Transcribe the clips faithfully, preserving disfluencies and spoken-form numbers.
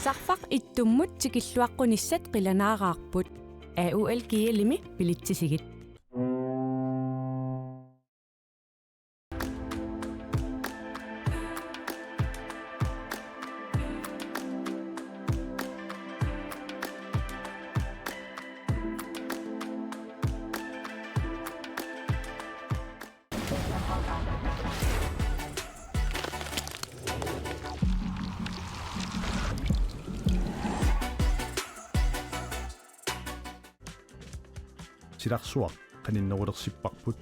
Sarfaq ittummut tikilluaqqunissat qilanaaraarput. A U L G L-imi billetsisigit. Silarsuaq qaninnerulersipparput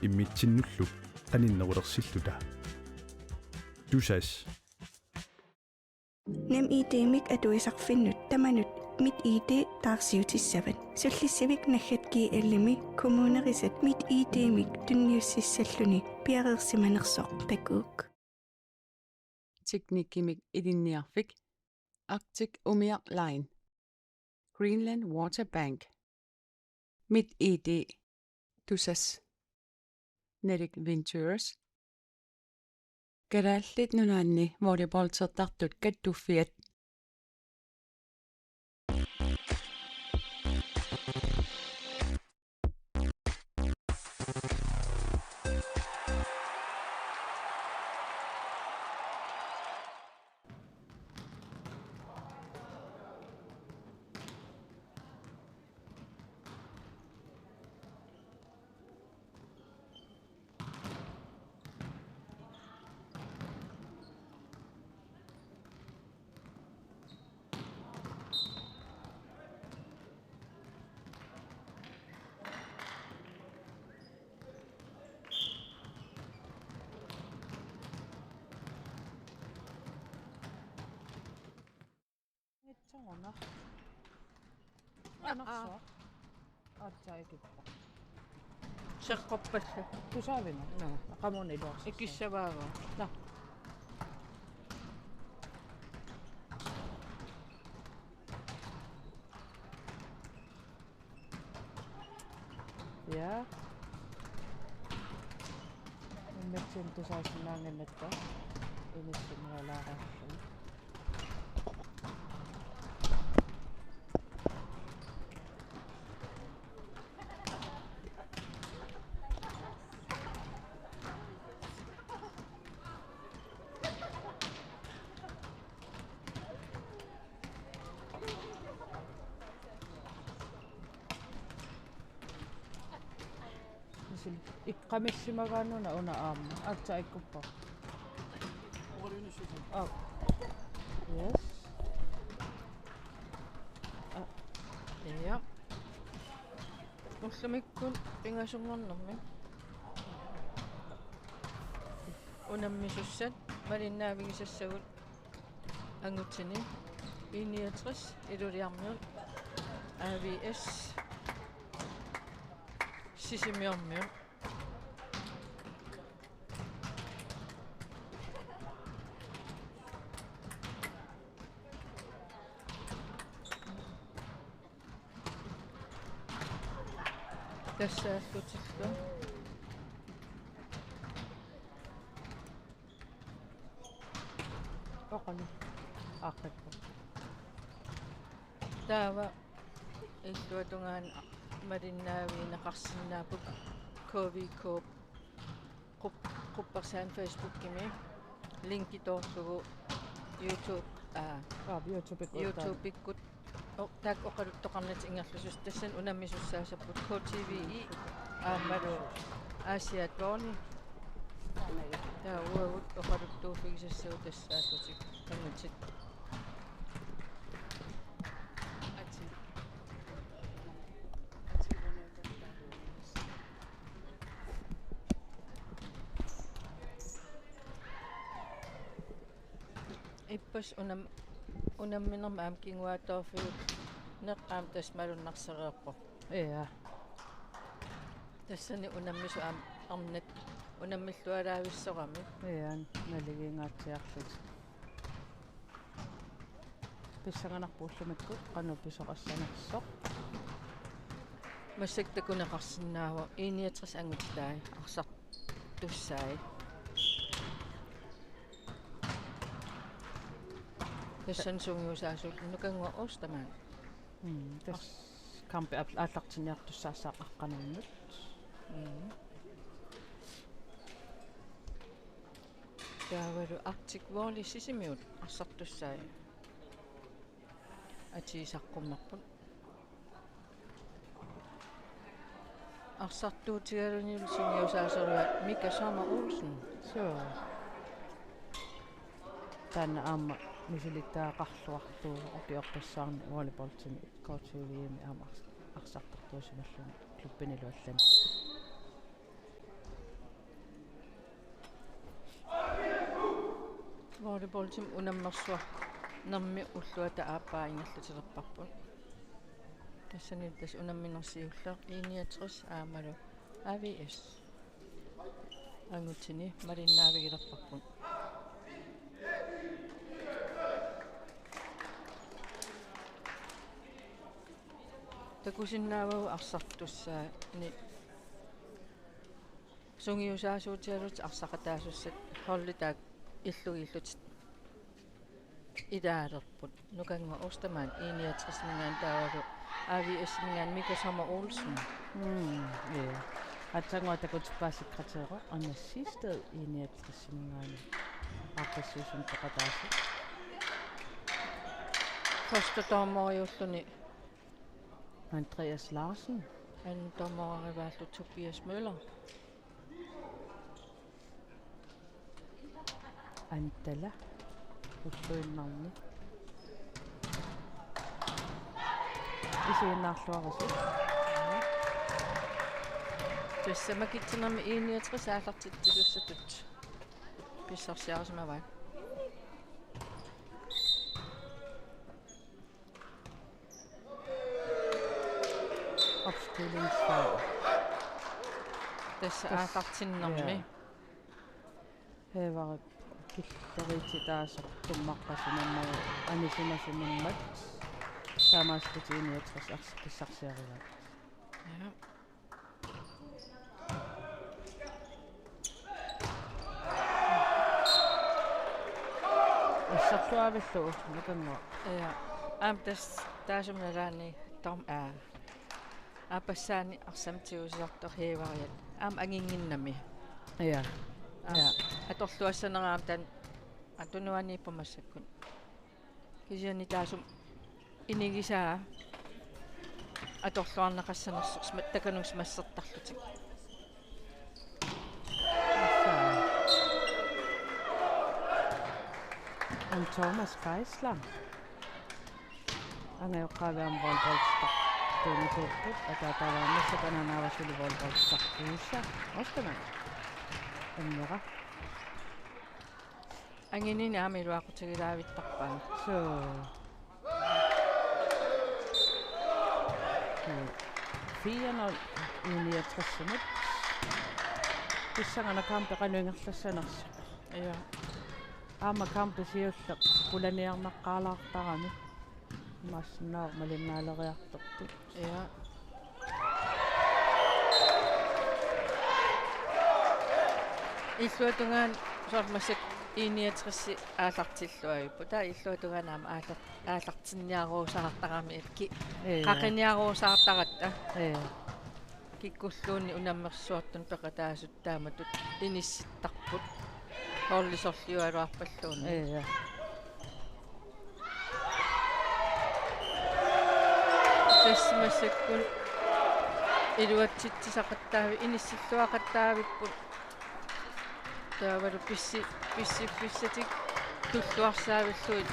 immitsinnullu qaninnerulersilluta. Tusass. NemID-mik atuisarfinnut tamanut MitID taarsiutissavat. Sullissivik naggat G L-imi kommunerisat MitID-mik tunniussissalluni piareersimanersoq takuuk. Teknikkimik ilinniarfik, Arctic Umiaq Line, Greenland Water Bank, MitID, Tusass, Nordic Ventures, Kalaallit Nunaanni volleyballtertartut kattuffiat. Ngitsuuna. Anarsuaq. Aatsaat ikippoq. Seqqorpallu. Tusaavinga? Naa. Qamuuna iluarsi. Ikissavaanga? Naa. Ja. Immitsinnut tusaasinnaannginnatta. Inissinnialaaraarluni. Isil-, iqqamillimagaannuna una aamma. Aatsaat ikkuppoq. Aap. Yes. Aa. Ja. Ullumikkut pingasunngornermi unammisussat malinnaavigisassagut angutini, I niogtres Ilulissarmiut, A V S Sisimiormiut. Tassaallutillu. Oqalu. Aaqqikku. Taava illuatungaani malinnaavigineqarsinnaapput K V K qup-, quppersaani Facebookimi linki toorlugu YouTube, aa, Aa, YouTubekku. YouTubekku. O-, taakku oqaluttoqarnatik ingerlasussaat, tassani unammisussaassapput K T V E aammalu Aasiaat Tårni. Taava uagut oqaluttuuffigisassagut tassaallutik angutit. Ippassaq unam-, unamminermi aamma kinguaattoorfiuneq aamma tassa malunnarsereerpoq. Ja. Tassani unammisut aamma arnat unammillualaavissoramik. Ja, naligiingaatsiarlutik. Pissanganarpoq ullumikkut qanoq pisoqassanersoq. Massakkut takuneqarsinnaavoq I niogtres angutatai arsartussai. Tassani sungiusaasullu Nukannguaq Ostermann. Mm, tassa kampi ap-, aallartinniartussaassaaq aqqaneq-marlunut. Mm. Taavalu Arctic Volley Sisimiut arsartussai atii saqqummerput. Arsartuutigaluni sungiusaasoraat Mika Sommer Olsen. Suu. Taanna aamma misilittagaqarluartuuvoq ukiorpassuarni volleyballimi K tyve-mi aamma ars-, arsartartuusimalluni klubbinilu allani. Volleyballimi unammersuarnermi ulluata aappaa ingerlatilerparput. Tassani tassa unammineq siulleq I niogtres aammalu A V S. Angutini malinnaavigilerparput. Takusinnaavagut arsartussaani sungiusaasuutigalugu arsaqataasussat holdit taakku illugiillutik ilaalerput. Nukannguaq Ostermann I niogtres-iminngaanniit taavalu A V S-iminngaanniit Mika Sommer Olsen. Mm, ja. Aatsaannguaq takutippaat sekretæri Anja Siegstad I niogtres-iminngaanniit aaqqissuissunik peqataasut. Første dommeriulluni Andreas Larsen. Anden dommerivaallu Tobias Møller. Antala. Ulluinnarni. Isiginnaarluarisi. Tassa makitsinermi I niogtres aallartitsisussatut pissarsiarisimavaat. Opstillingsfejl. Tassa aallartinnermi. Ja. Hævarip killeriititaasoq tummaqqasimammat anisimasimammat. Taamaasilluni I niogtres ars-, pissarsiarivaat. Ja. Arsarluavillugu Nukannguaq. Ja. Aamma tassa taassuma nalaani tom-, aa, aappassaani arsamik tigusisartoq Hævariat. Aamma anginnginnami. Ja. Aamma. Ja. Atorluassanera aamma taanna tunuaniippoq massakkut. Kisianni taassuma inigisaa atorluarneqassanersoq sma-, takanunga massertarlutik. Tassa. Aamma Thomas Geisler. Angajoqqaavi aamma volleyballittartuunikuupput, ataataga massakkut anaanaava suli volleyballittartuusa. Ostermann. Unnera. Anginini aamma iluaqutigilaavittaarpaa. Suu. Fire nul I niogtres-imut. Pissanganaq kampi qanoq ingerlassanersoq. Ja. Aamma kampi siulleq pulaniarnaqqaalaartarami. Massakkut malinnaaleriartortut. Ja. Illuatungaani soorlu massakkut I niogtres aallartilluavipput. Taava illuatungaani aamma aallar-, aallartinniaruusaartarami ilki. Ja. Qaqiniaruusaartaratta. Ja. Kikkulluunniit unammersuartunik peqataasut taamatut inissittarput. Holdit sorliugaluarpalluunniit. Ja. Tassa massakkut iluatsitsisaqattaavi-, inissilluaqattaavipput. Taavalu pissi-, pissiffissatik tulluarsaavillugit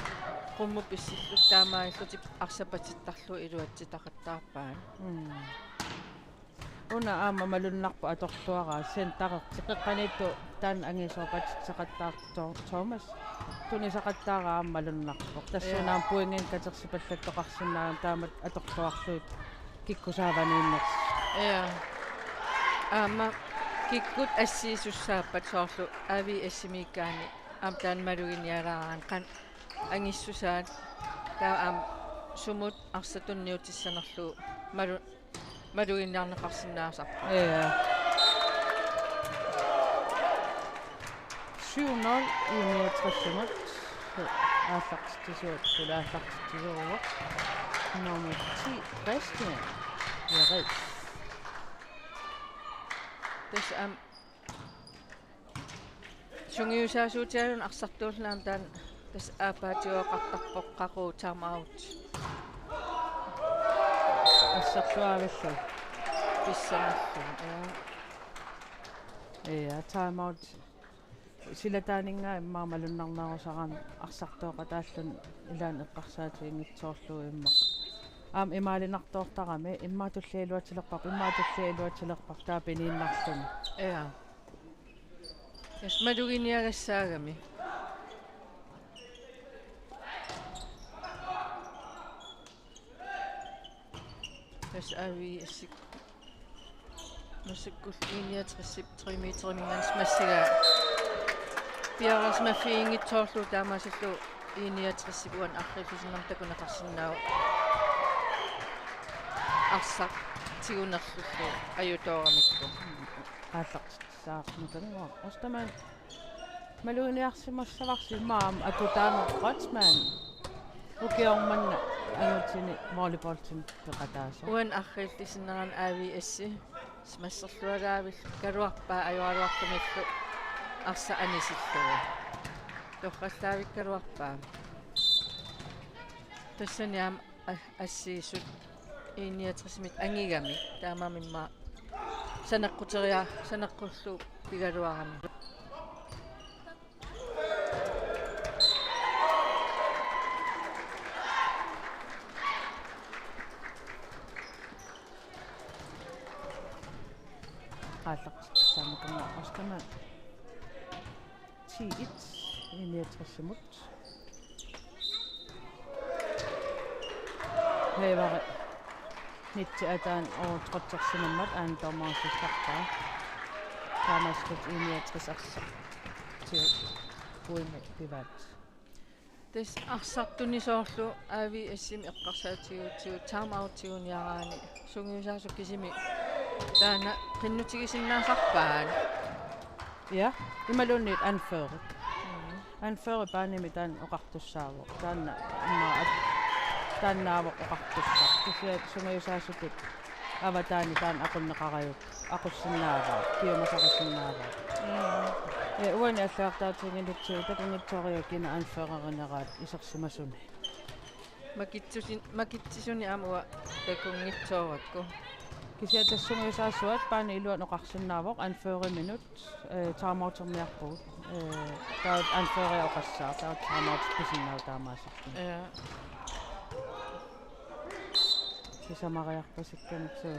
qummut pissillutik taamaalillutik arsapatittarlugit iluatsitaqattaarpaat. Mm. Una aamma malunnarpoq atorluaraa, centeri teqeqqaniittoq taanna angisoorpatissaqattaartoq Thomas. Tunisaqattaara aamma malunnarpoq. Tassuuna, ja, aamma pointinik katersipallattoqarsinnaammat taamatut atorluarlugit kikkut saavaniinnersut. Ja. Aamma kikkut assiisussaappat soorlu A V S-imiikkaanni aamma taanna maluginialaaraangat qanoq angissusaat taava aamma sumut arsaq tunniutissanerlugu malu-, maluginiarneqarsinnaasarpoq. Ja. Syv nul I niogtres-imut. Aallartitsisuat suli aallartitsisuuvoq. Nummer ti, Christian Jerits. Tassa aamma sungiusaasuutigaluni arsartuulluni aamma taanna tassa aappaatigoqartarpoq qaqugu time out. Assersuaavillu. Pissanarlugu, ja. Ja, time out. Silataaninngaanniit immaqa malunnarnerusarami arsartooqataalluni ilaanni eqqarsaatiginngitsoorlugu immaqa. Aamma imaalinartoortarami immaqa tulliani iluatsilerparput, immaqa tulliani iluatsilerparput taava piniinnarluni. Ja. Tassa maluginiagassaagami. Tassa A V S-ikkut. Massakkut I niogtresip tre meteriminngaanniit smassigaa piareersimaffiginngitsoorlugu taamaasillugu I niogtresip uani arriillisinnermi takuneqarsinnaavoq arsaq tigunerlullu ajutooramikku. Aallartitsaarnut anguaq. Ostaman maluginiarsimassavarsi maam akutaaneq Rotsman. Ukioq manna angutini volleyballimi peqataasoq. Uani arriillisinnerani A V S-i smasserlualaavillu kaluarpaa ajoraluartumillu arsaq anisillugu. Torrallaavikkaluarpaa. Tassani aamma a-, assigisut I niogtresimit angigamik taamaammat immaqa saneqquteria-, saneqqullugu pigaluarami. Aallartitsaarnut anguaq. Ostaman ti et I niogtresimut. Heivari nitti ataani overtrotsersimammat aana dommerissarpaa. Taamaasillutik I niogtres arsaq. Tiu. Puimi pivaat. Tassa arsartuni soorlu A V S-imi eqqarsaatigiutsigu time out-iguniaraanni sungiusaasut kisimik taanna qinnutigisinnaasarpaat. Ja, imaluunniit anføri. Mm. Anføri baanimi taanna oqartussaavoq. Taanna immaqa at-, taannaavoq oqartussaq. Kisianni sungiusaasutut avataani taanna aqunneqarajuk. Aqussinnaavaat, piumasaqarsinnaavaat. Mm. Ee, uani allagartaatiginngillugu takunngitsoorivara kina anførerineraat isersimasuni. Makitsusin-, makitsisuni aamma uanga takunngitsoorakku. Kisianni tassa sungiusaasuat baani iluani oqarsinnaavoq anføriminut, ee, time outerniarpugut. Ee, taava anføria oqassaaq, taava time out pisinnaavoq taamaasillutik. Ja. Sisamariarpasikkamik suu.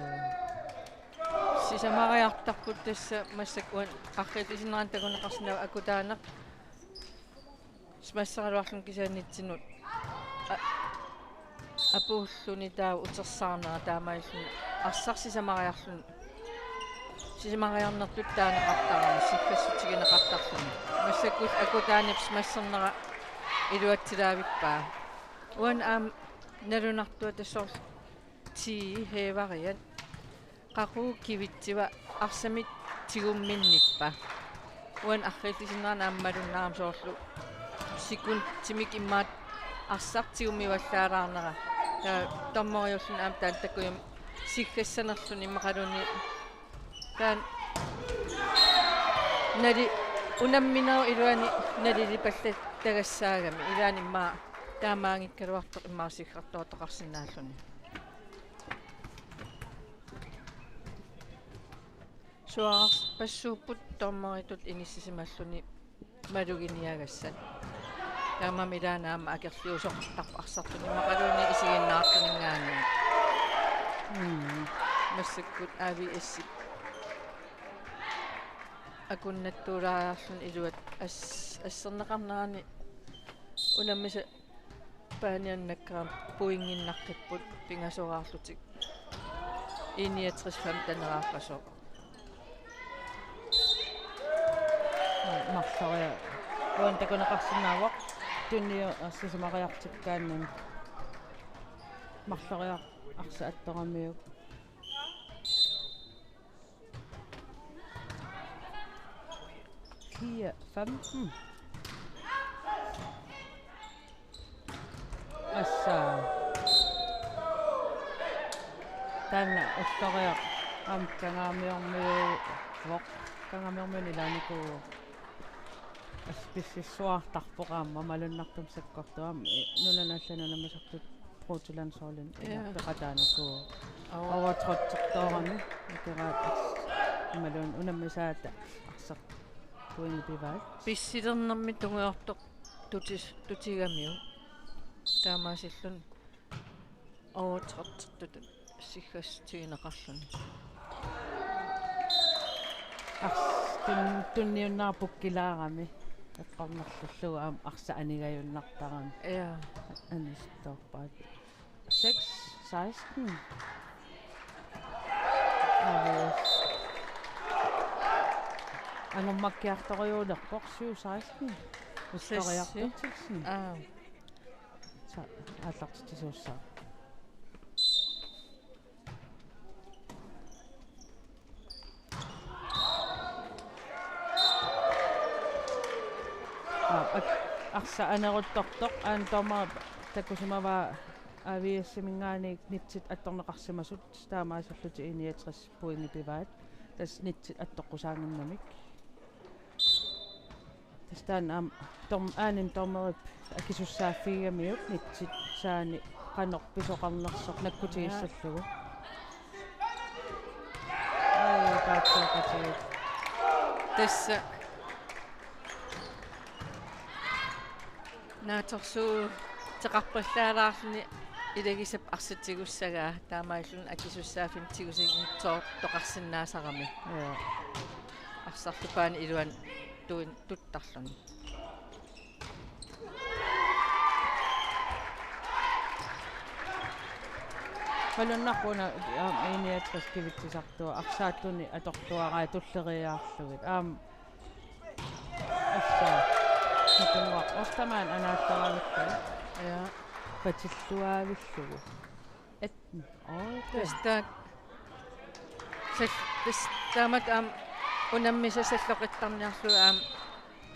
Sisamariartarput tassa massakkut uani arriillisinnerani takuneqarsinnaavoq akutaaneq. Smasseraluarluni kisianni nitsinut. A-, apuulluni taava utersaarnera taamaalilluni arsaq sisamariarluni. Sisamariarnertut taaneqartarami, siggassutigineqartarluni. Massakkut akutaanip smassernera iluatsilaavippaa. Uani aamma nalunartua tassa soorlu ti Heivariat. Qaqugu kivitsiva arsamik tigumminnippa. Uani arriillisinnerani aamma malunnarami soorlu sekundimik immaqa arsaq tigummivallaalaarnera. Taava dommeriulluni aamma taanna takujama siggassanerluni immaqaluunniit. Taanna nali-, unamminerup iluani nalilipallattagassaagami. Ilaanni immaqa taamaanngikkaluartoq immaqa siggartoortoqarsinnaalluni. Suararpassuupput dommeritut inissisimalluni maluginiagassat. Taamaammat ilaanni aamma akerliusoqartarpoq arsartuni immaqaluunniit isiginnaartuninngaanniit. Mm. Massakkut A V S-ip akunnattuulaariarluni iluat as-, asserneqarnerani unammisa paaniannakkaam pointinnaqqipput pingasoraarlutik. I niogtres femten-eraarpasoq. Marloria. Uani takuneqarsinnaavoq. Tunniu sisamariartikkaanni. Marloria arsaq attoramiuk. Fire femten. Taanna ulloriaq aamma Kangaamiormiuuvoq, Kangaamiormiunut ilaanikuuvoq. Assut pississuartarpoq aamma malunnartumik sakkortuumik, i-, nunanut allanut unammisartut Protolandsholdit. Ja. Peqataanikuuvoq. Aa. Overtrottortoorami. Akiraat imaluunniit unammisaata arsaq pointit pivaat. Pissilernermi tungujortoq tutis-, tutigamiuk. Taamaasilluni overtrottortutut siggassutigineqarluni. Ars-, tun-, tunniunneq pukkilaarami. Eqqornerlullugu aamma arsaq anigajunnartarami. Ja. Anisittoorpaat. Seks seksten. Avis. Angummakkiartorujuulerpoq syv seksten. Ulloriaq Sessi. Berthelsen. Aa. Sa-, aallartitsisuussaaq. Aa, ak-, arsaq aneruttortoq, aamma dommeri takusimavaa A V S-iminngaanniit nitsit attorneqarsimasut, taamaasillutik I niogtres pointit pivaat. Tassa nitsit attoqqusaannginnamik. Tassa taanna aamma dom-, aaninni dommerip akisussaaffigigamiuk nitsit saani qanoq pisoqarnersoq nakkutigissallugu. Ai, taatsoqatigut. Tassa naatsorsuuteqarpallaalaarluni ilagisap arsaq tigussagaa, taamaalilluni akisussaaffimmik tigusinngitsoortoqarsinnaasarami. Ja. Arsarlu paani iluani tuin-, tuttarluni. Malunnarpoq una, aamma, I niogtres kivitsisartuat arsaattunik atorluaraat tulleriiaarlugit. Aamma, assa, Nikunguaq Ostermann anaalluaavilluni. Ja. Patilluaavillugu. Et, oi, det. Tassa taak-, sal-, tassa taamatut aamma unammisat salloqittarniarlugit aamma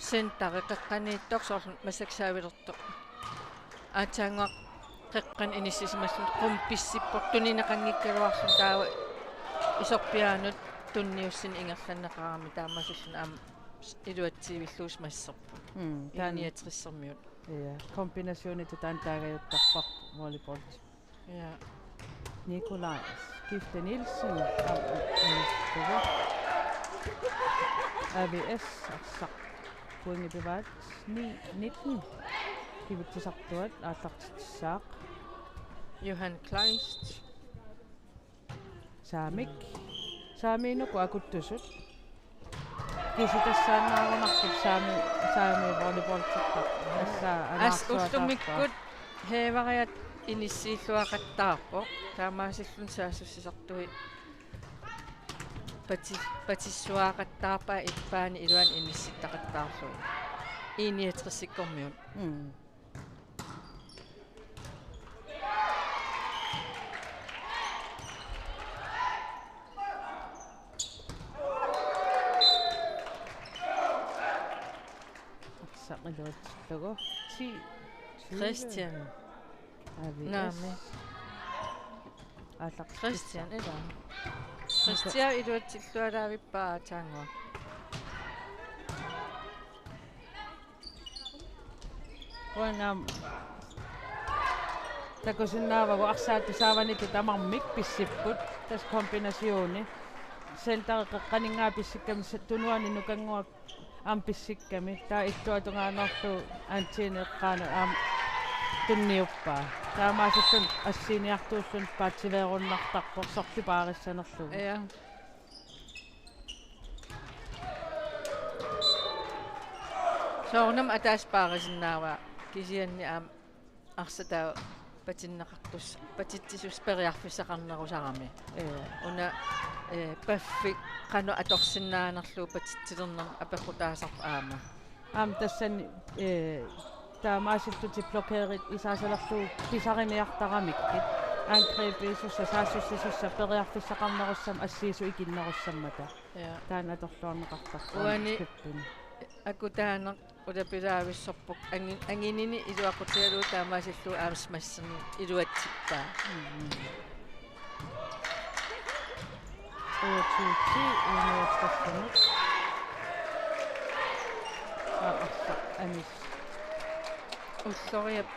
centeri qeqqaniittoq soorlu massakkut saavilertoq. Aatsaannguaq qeqqani inissisimalluni qummut pissippoq tunineqanngikkaluarluni, taava isorpiaanut tunniussineq ingerlanneqarami, taamaasilluni aamma iluatsiivillugu masserput. Mm, taanna. I niogtressermiut. Ja, kombinationitut taanna taagajuttarparput volleyball. Ja. Nikolaj Skifte Nielsen, aamma, aamma, A V S, arsaq pointit pivaat, ni nitten. Kivitsisartuat aallartitsissaaq. Johan Kleist. Saamik. Saamiinukut akuttusut. Kisitassaannaarunarput saami, saami volleyballterput. Assa, as anaarsuataarpaa. Ullumikkut Heevariat inissiilluaqattaarpoq. Taamaasilluni saassussisartui pati-, patissuaqattaarpaa ippaani iluani inissittaqattaarlugit. I niogtressikkormiut. Mm. Arsaq iluatsillugu. Ti, tyve. Christian. A V S. Naamik. Aallartittussaq. Christian, ilaa. Christian iluatsilluaraavippaa aatsaannguaq. Uanga takusinnaavagut arsaattut saavanittut tamarmik pissipput, tassa kombinationi. Centeri qeqqaninngaanniit pissikkami sa-, tunuani Nukannguaq aamma pissikkami. Taava illuatungaanerlu Antine eqqaanut aamma tunniuppaa. Taamaasilluni assiiniartuulluni paatsiveerunnartarpoq sorleq paarissanerlugu. Ja. Soorunami ataaseq paarisinnaavaa, kisianni aamma arsaq taava patinneqartussaq, patitsisussaq periarfissaqarnerusarami. Ee. Una, ee, paffik qanoq atorsinnaanerlugu patitsilernermik apeqqutaasarpoq aamma. Aamma tassani, ee, taamaasillutik blokerit isaasalerlugu pisariniartaramikkit. Angrebisussat, saassussisussat periarfissaqarnerussammata, assiisut ikinnerussammata. Ja. Taanna atorluarneqartarpoq. Uani skippini. Akutaaneq ulapilaavissorpoq angi-, anginini iluaqutigalugu taamaasillugu aamma smash-inik iluatsippaa. Mm. Otteogtyve, enogtresimut. Aa, arsaq anis. Ulloriap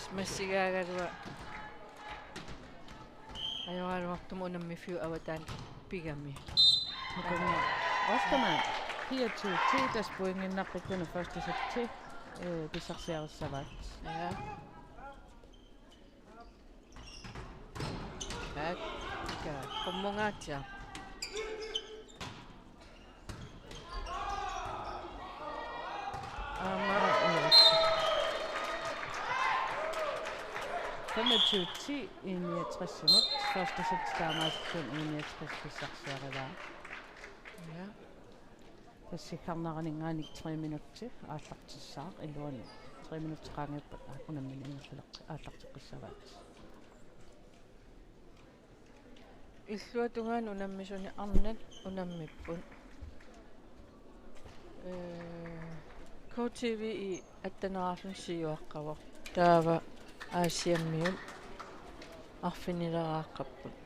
smash-igaagaluaq. Ajoraluartumik unammiffiup avataani pigami. Nukunga Ostermann, fireogtyve ti, tassa pointinnarput una første sæt til, øh, pissarsiarissavaat. Ja. Akka, qummungaatsiaq. Aamma. Femogtyve ti, enogtresimut. Første sæt taamaasillugu enogtres pissarsiarivaa. Ja. Tassa siggarneraninngaanniit tre minutsit aallartissaaq iluani. Tre minutsit qaangiuppata unammineq ingerlaleq-, aallarteqqissavaat. Illuatungaani unammisunik arnat unammipput. Ee, K T V I attaneraarluni siuaqqavoq. Taava Aasiammiut arfinileraaqqapput.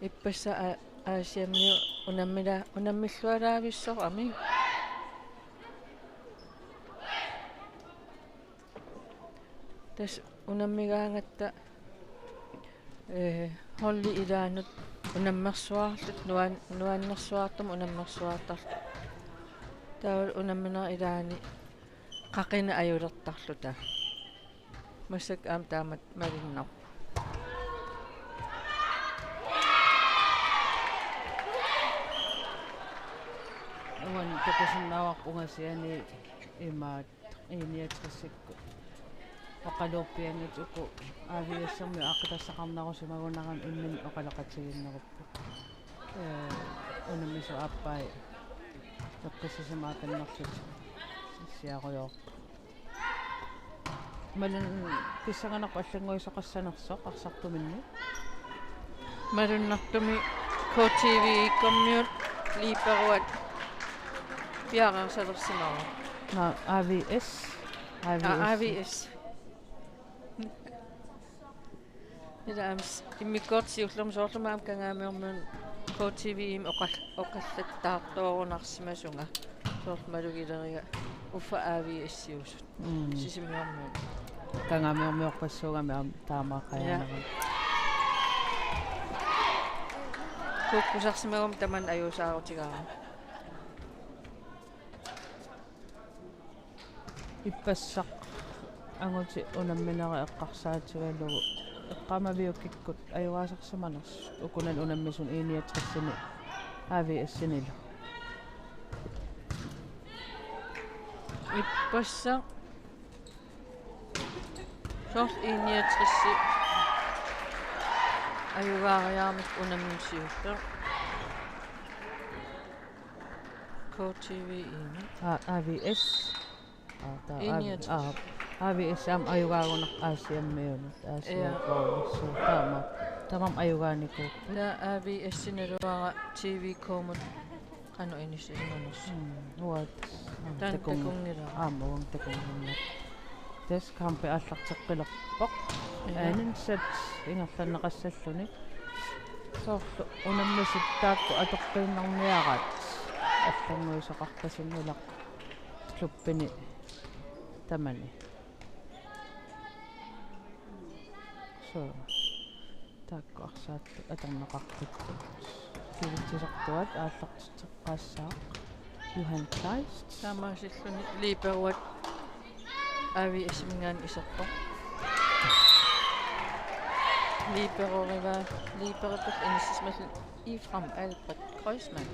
Ippassaq A-, Aasiammiut unammila-, unammillualaavissoq aamma. Tassa unammigaangatta, ee, holdit ilaannut unammersuarluta, nuan-, nuannersuartumik unammersuartarluta. Taava unamminerit ilaanni qaqineq ajulertarluta. Massakkut aamma taamatut malunnarpoq. Uani takusinnaavarput ungasiani imaat enogtresikkut. Oqaluuppianngitsoq uku A V S-ermiut aaqqitassaqarnerusimagunarami imminnut oqaloqatigiinnerupput. Ee, unammisut aappai eqqissisimaaqannerlutik issiarujoorput. Malun-, pissanganarpoq allannguisoqassanersoq arsartuminni. Malunnartumik K T V I-kkormiut liberoat piareersalersimavoq. Naa, A V S. Aa, A V S. A V S. Ila aamma s-, immikkoortut siullermik soorlu aamma Kangaamiormiunut K T V I-mik oqal-, oqallattaartoorunarsimasunga. Soorlu malugileriga uffa A V S-iusut. Mm. Sisimiormiut. Kangaamiormiorpassuugami aamma taamaaqajaanera. Ja. Kukkusarsimaguma tamanna ajuusaarutigaara. Ippassaq angutit unamminerit eqqarsaatigalugu eqqaamaviuk kikkut ajugaasarsimanersut ukunani unammisuni enogtresini A V S-inilu. Ippassaq soorlu enogtres ajugaariarami unammiusiullu. K T V I-mi. Aa, A V S. Aa, taa, A V S. Enogtres. Aa, A V S aamma ajugaagunarpoq Aasiammiunut. Aasiammiunut. Ja. Taama. Tamarmik ajugaanikuupput. Taava A V S-inaluara T V K-mut qanoq inissisimanersoq. Mm, uanga. Aamma taanna takun-, takunngilara. Aamma uanga takunngilara. Tassa kampi aallarteqqilerpoq. Ja. Anden sæt ingerlanneqassalluni. Soorlu unammisut taakku atoqqiinnarniaraat allannguisoqarpasinngilaq klubbini tamani. So. Taakku arsaattut atorneqarput. Kivitsisartuaat aallartitseqqaassaaq Johan Kleist. Taamaasilluni liberoat A V S-iminngaanniit iserpoq. Liberorivaa, liberoq inissimalluni Efraim Albert Kreuzmann.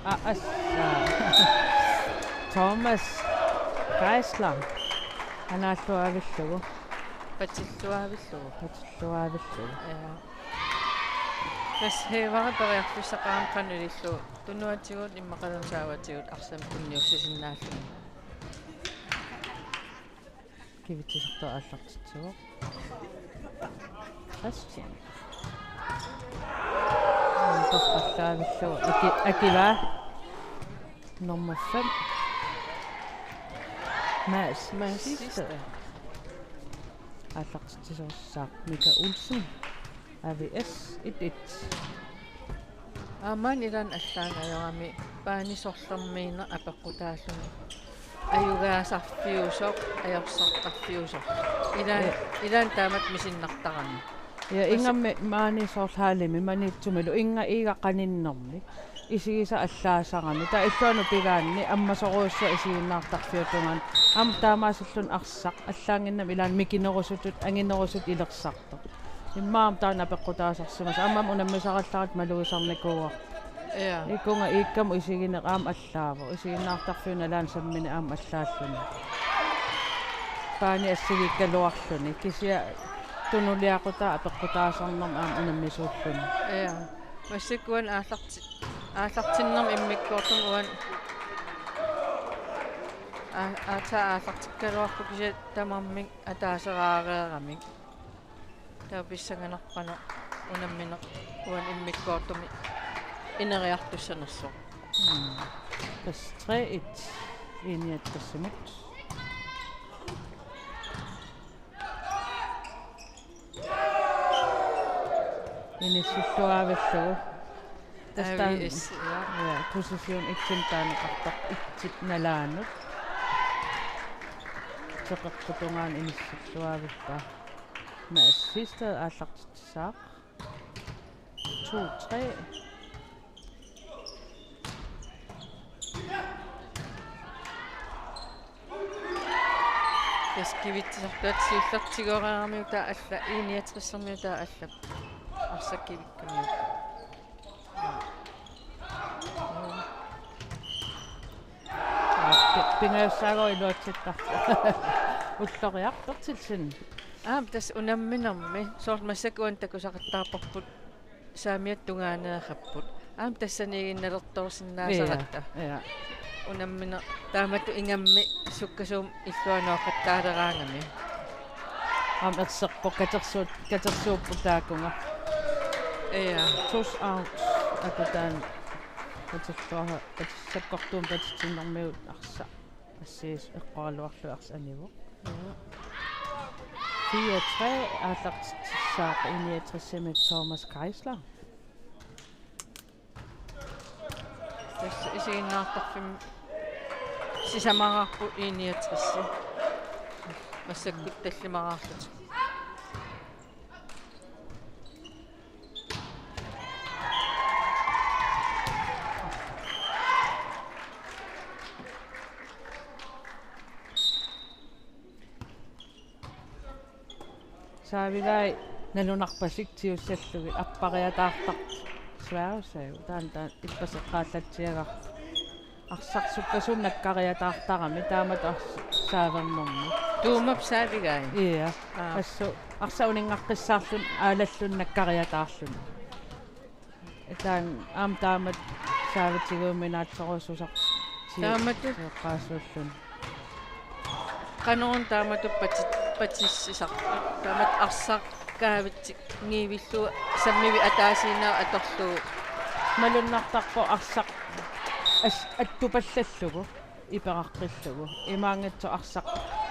Aa, assa. Thomas Geisler. Anaalluaavillugu. Patilluaavillugu. Patilluaavillugu. Ja. Tassa Haver periarfissaqarami qanoq ilillugu. Tunuatigut immaqaluunniit saavatigut arsamik tunniussisinnaalluni. Kivitsisartoq aallartitsivoq. Christian. Torqallaavillugu aki-, akivaa. Nummer fem. Mads Mads Siegstad. Siegstad. Aallartitsisorissaaq Mika Olsen. A V S et et. Aamma ilaanni allaat ajorami paani sorlermiineq apeqqutaalluni. Ajugaasarfiusoq, ajorsartarfiusoq. Ilaanni, ja, ilaanni taamatut misinnartarami. Ja, tassa ingammik maani soorlu hallimi, Maniitsumilu, inga iiga qaninnermi. Isigisaq allaasarami. Taava illuanut pigaanni ammasorujussuaq isiginnaartarfiup tungaanut. Aamma taamaasilluni arsaq. Allaannginnami ilaanni mikinerusutut, anginerusutut ilersartoq. Immaqa aamma taanna apeqqutaasarsimasoq. Aammami unammisarallarluta malugisarnikuuarput. Ja. Ikunga iikkamut isigineq aamma allaavoq. Isiginnaartarfiup nalaani sammineq aamma allaalluni. Paani assigiikkaluarluni. Kisianni tunuliaqutaa apeqqutaasarnermi aamma unammisuulluni. Ja. Massakkut uani aallarti-, aallartinnermi immikkoortumi uani aa-, aatsaat aallartikkaluarpoq kisianni tamarmik ataaseraareeramik. Taava pissanganarpoq unammineq uani immikkoortumi ineriartussanersoq. Mm. Tassa tre et I-niogtresimut. Inissilluaavillugu. Tassa taanna, A V S, ja. Ja, position et-imi taaneqartarpoq et-ip nalaanut. Teqeqqup tungaanut inissilluaavippoq. Mads Siegstad aallartitsissaaq. To tre. Tassa kivitsisartuat siullertigooreeramiuk taava alla, I-niogtresermiut taava alla. Arsaq kivikkamiuk. Pi-, pingajussaagut iluatsittarput. Ulloriaq Berthelsen. Aamma tassa unamminermi. Soorlu massakkut uani takusaqattaarparput saamiata tungaaneerapput. Aamma tassaniiginnalertoorsinnaasaratta. Ja, ja. Unammineq taamatut ingammik sukkasuumik illuanut nooqattaaleraangami. Aamma erserpoq katersuut-, katersuupput taakunga. Ja. Tus out. Akutaani patilluara, patis-, sakkortuumik patitsinnermigut arsaq. Assigiisoq eqqoraluarlugu arsaq anivoq. Ja. Fire tre aallartitsissaaq I-niogtresimit Thomas Geisler. Tassa isiginnaartarfimmi sisamaraarput I-niogtresi. Massakkut tallimaraarlutik. Saavigai nalunarpasik tigussallugit appariataartarpoq. Sværge Save. Taanna, taanna ippaseqqaallatsiagarput. Arsaq sukkasuumik nakkariataartarami taamatut ars-, saavernermi. Tuumap Saavigai? Ja. Aa. Assut arsaq uninngaqqissaarluni aalalluni nakkariataarluni. Taanna aamma taamatut saavitiguuminaatsorujussuusarpoq. Taamatut. Eqqaasuulluni. Qanoruna taamatut pati-, patissisarput. Taamatut arsaq kaavitsi-, ngivillugu sammivik ataasiinnaq atorlugu. Malunnartarpoq arsaq as-, attupallallugu iperaqqillugu. Imaanngitsoq arsaq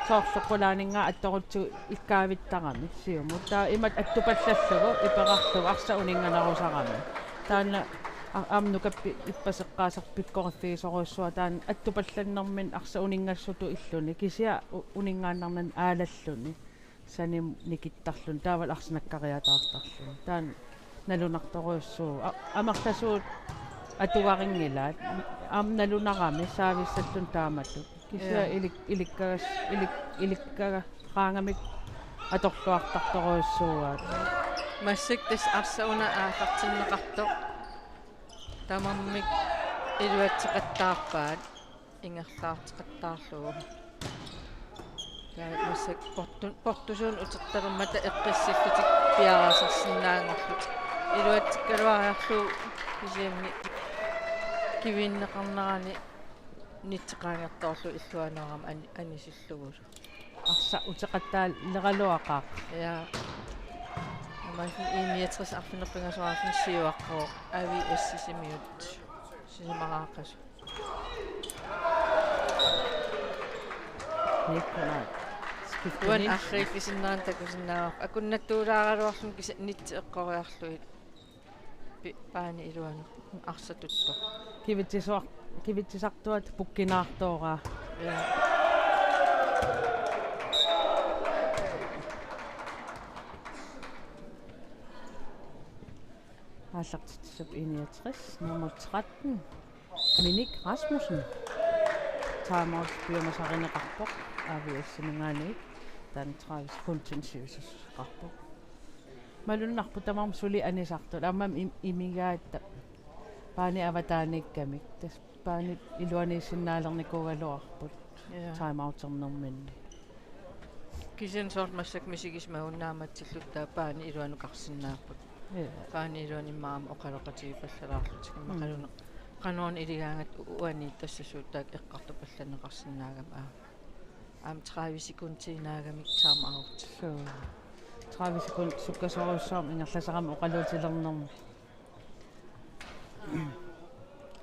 soorlu qulaaninngaanniit attorutsigu ikkaavittarami siumut. Taava imatut attupallallugu iperarlugu arsaq uninnganarusarami. Taanna a-, aamma nukappi ippaseqqaasarput pikkoriffigisorujussuaq taanna attupallannermini arsaq uninngassutut illuni. Kisianni u-, uninngaannarnani aalalluni. Sanimut nikittarluni, taavalu arsaq nakkariataartarluni. Taanna nalunartorujussuuvoq. A-, amerlasuut atugarinngilaat. Aamma nalunarami saavissalluni taamatut. Kisianni, ja, ilik-, ilikkagas-, ilik-, ilikkagaraangamik atorluartartorujussuuaat. Massakkut tassa arsaq una aallartinneqartoq tamarmik iluatseqattaarpaat. Ingerlaarteqattaarlugu. Taava massakkut portu-, portusuunik utertalermata eqqissillutik piareersarsinnaanngorlutik. Iluatsikkaluariarlugu kisianni kivinneqarnerani nitseqaangertoorlugu illuanuarami an-, anisiillugulu. Arsaq uteqattaaleraluaqaaq. Ja. I niogtres arfineq-pingasoraarluni siuaqqavoq A V S-ip sisimiut. Sisamaraaqasoq. Nikolaj. Uani arriillisinnerani takusinnaavarput. Akunnattuulaaraluarluni kisianni nitsit eqqoriarlugit. Pi-, paani iluanut arsatuttoq. Kivitsisuar-, kivitsisartuat pukkinaartooraa. Ja. Aallartitsissap I niogtres, nummer tretten, Minik Rasmussen. Timeout piumasarineqarpoq, A V S-iminngaanniit, taanna tredive sekundit sivisussuseqarpoq. Malunnarpoq tamarmik suli anisartut. Aammami im-, imigaat paani avataaniikkamik. Tassa paani iluaniissinnaalernikuugaluarput. Ja. Timeouternerminni. Kisianni soorlu massakkut misigisimagunnaarmatsilluta taava paani iluanukarsinnaapput. Ja. Paani iluani immaqa aamma oqaloqatigipallalaarlutik. Mm. Immaqaluunniit qanoruna iligaangatta u-, uani tassa suut taakku eqqartupallanneqarsinnaagami aamma. Aamma tredive sekundinaagamik timeout. Suu. Tredive sekund sukkasoorujussuarmik ingerlaserami oqaluutilernermi.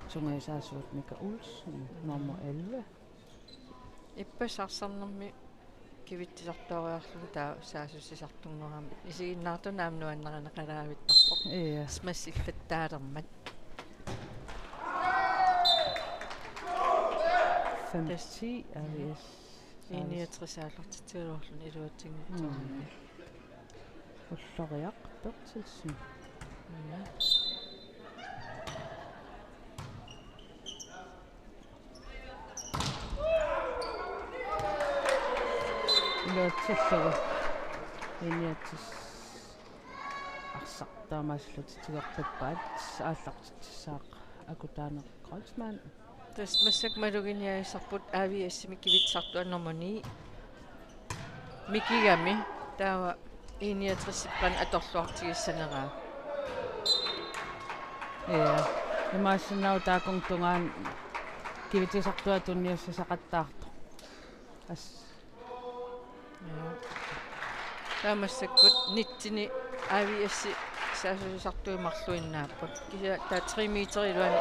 Sungiusaasuat Mika Olsen, nummer elleve. Ippassaq arsarnermi kivitsisartuariarlugu taava saassussisartunngorami. Isiginnaartunut aamma nuannarineqalaavittarpoq. Ja. Smassillattaalermat. Fem ti A V S. I niogtres aallartitsigaluarluni iluatsinngitsoorami. Mm. Ulloriaq Berthelsen. Mm. Iluatsillugu. I niogtres arsaq taamaasillutik tigorpippaat, aallartitsissaaq Akutaaneq Kreutzmann. Tassa massakkut maluginiagassapput A V S-imi kivitsisartuat nummer ni. Mikigami taava I niogtres-ip qanoq atorluartigissaneraa. Ja. Imaassinnaavoq taakkua tungaanut kivitsisartuat tunniussisaqattaartoq. As. Ja. Taava massakkut nitsit A V S-ip saassussisartui marluinnaapput. Kisianni taava tre meter iluani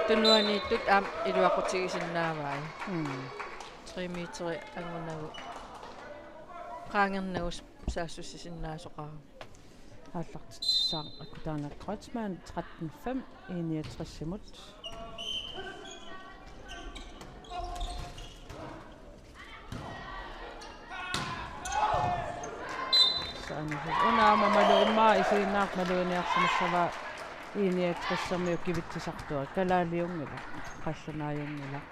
tunuaniittut aamma iluaqutigisinnaavai. Mm. Tre meter angunagu. Qaangernagu saassussisinnaasoqarami. Aallartitsissaaq Akutaaneq Kreutzmann tretten fem, I niogtres-imut. Saani una aamma malu immaqa isiginnaartut maluginiarsimissavaa I niogtres-ermiut kivitsisartuat. Kalaaliunngilaq, qallunaajunngilaq,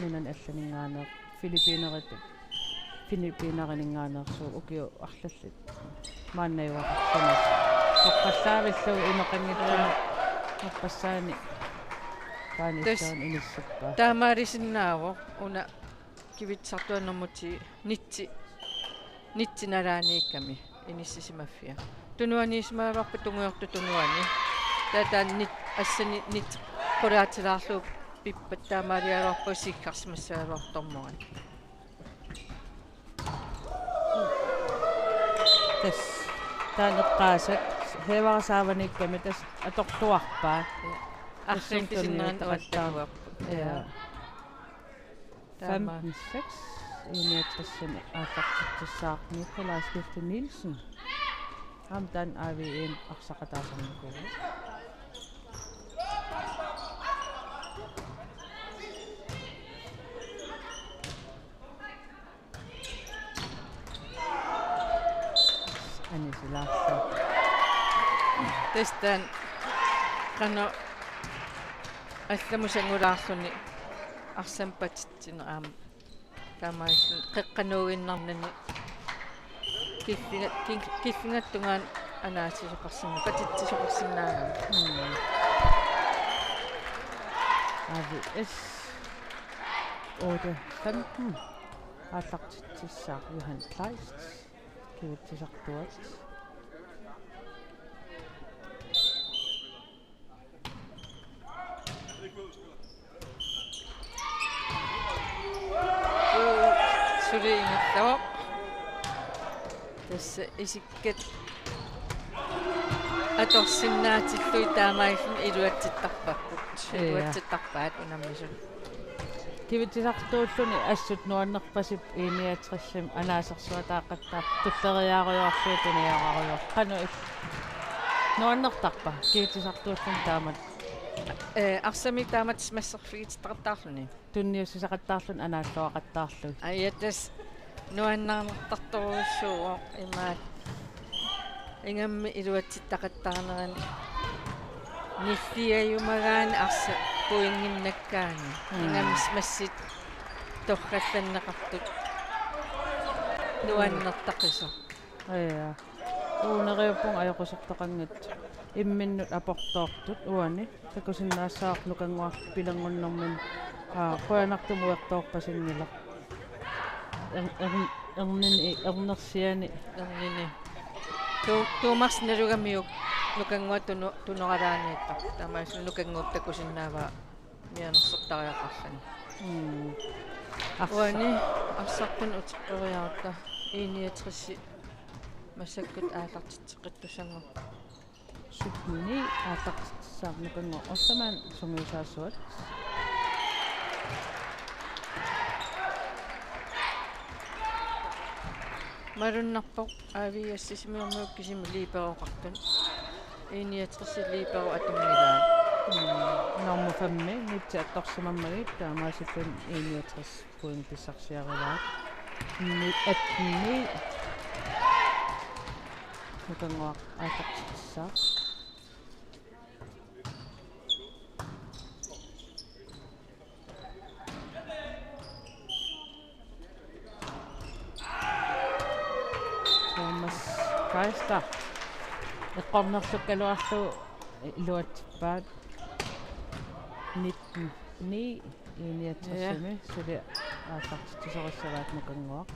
nunani allaninngaanneersoq, Filippiineritut. Filippineriningaanneersuup ukiut arlallit maannajuaqarluni. Toqqallavillugu inoqanngitsumik. Ja. Appassaani. Paanilluun inissippaa. Taamaalisinnaavoq una kivitsisartuat nummer ti nitsit, nitsit nalaaniikkami inissisimaffia. Tunuaniissimagaluarpat tungujortoq tunuani. Taava taanna nit-, assani nitsit qulaatilaarlugu pippat taamaaligaluarpagut sikkarsimassagaluartormut. Tassa. Taanna eqqaasak. Hævera saavaniikkami tassa atorluarpaa. Arriillisinnerani uattakuarput. Ja. Ja. Taama. Femten seks. I niogtres-imi aallartitsissaaq Nikolaj Skifte Nielsen. Aamma taanna A V M arsaqataasarnikuuvoq. Anisilaarlu. Tassa taanna qanoq allamut sangulaarluni arsamik patitsineq aamma. Taamaalluni qeqqanuuginnarnani killinga-, kin-, killingattungaani anaasisoqarsinna-, patitsisoqarsinnaagami. Mm. A V S otte femten. Aallartitsissaaq Johan Kleist. Kivitsisartuat. Suli ingerlavoq. Tassa isikkat. atorsinnaatillugit taamaalilluni iluatsittarpagut. Ja. Iluatsittarpaat unammisut. Kivitsisartuulluni assut nuannerpasippoq I niogtresimi anaasersuataaqattaartoq tulleriiaarujoorlugit tunioraarujoorlugit. Qanoq il-, nuannertarpa kivitsisartuulluni taamatut? Ee, arsamik taamatut masserfigititaqattaarluni. Tunniussisaqattaarluni anaalluaqattaarlugit. Aja, tassa nuannaartartorujussuuvoq imaat. Ingammik iluatsittaqattaarnerani nilliajumagaanni arsaq pointinnakkaanni. Mm. Ingammik massit torrallanneqartut. Nuannertaqisoq. Ja. Uuneriuppunga ajoqusertaqanngitsoq. Imminnut aportoortut uani. Takusinnaassavarput Nukannguaq pilanngunnermini, aa, qujanartumik uertoorpasinngilaq. Er-, er-, ernini, ernersiani. Ernini. Tu-, tuumarsi nalugamiuk Nukannguaq tunu-, tunoralaaniittoq. Taamaasilluni Nukannguup takusinnaavaa mianersortariaqarluni. Mm. Arsa-. Uani arsartunik uteqqeriarutta I niogtres massakkut aallartitseqqittussanngorput. Sytten ni aallartitsissaaq Nukannguaq. Ullumikkut sungiusaasuat. Malunnarpoq A V S-ip sisimiormiut kisimik liberoqartut. I niogtres libero atunngilaat. Mm, nummer fem, Nitsi attorsimammagit, taamaasilluni I niogtres point pissarsiarivaat. Ni, et, ni. Nukannguaq aallartitsissaaq. Thomas Geisler. Eqqornerlukkaluarlugu iluatsippaat. Nitten ni I niogtresimi. Ja. Suli aallartitsisorissavaat Nukannguaq.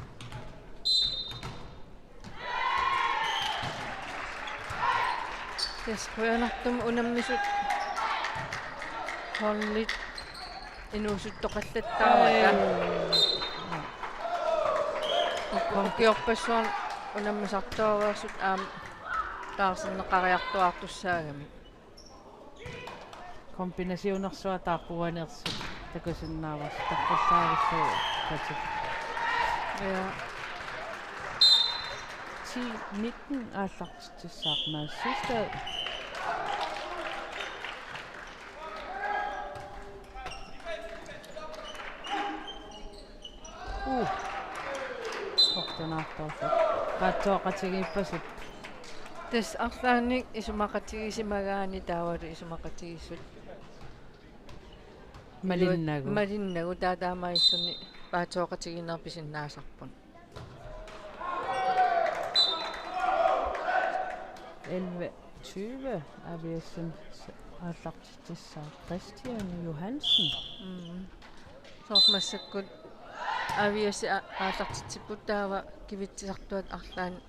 Yes, qujanartumik unammisut holdit inuusuttoqallattaarmata. Ej. Ukiorpassuarni unammisartuareersut aamma taarserneqariartuaartussaagamik. Kombinationersuaq taarpuanersut takusinnaavarsi taqqussaarissuu patik. Ja. Ti nitten aallartitsissaaq Mads Systad. Uh. Kortunaartorfik. Paatsooqatigiippasippoq. Tassa arlaannik isumaqatigisimagaanni taavalu isumaqatigiissut malinnagu. Malinnagu taava taamaalilluni paatsooqatigiinneq pisinnaasarput. Elleve tyve A V S-ip aallartitsissaaq Christian Johansen. Mm. Soorlu massakkut A V S a-, aallartitsipput taava kivitsisartuat arlaannik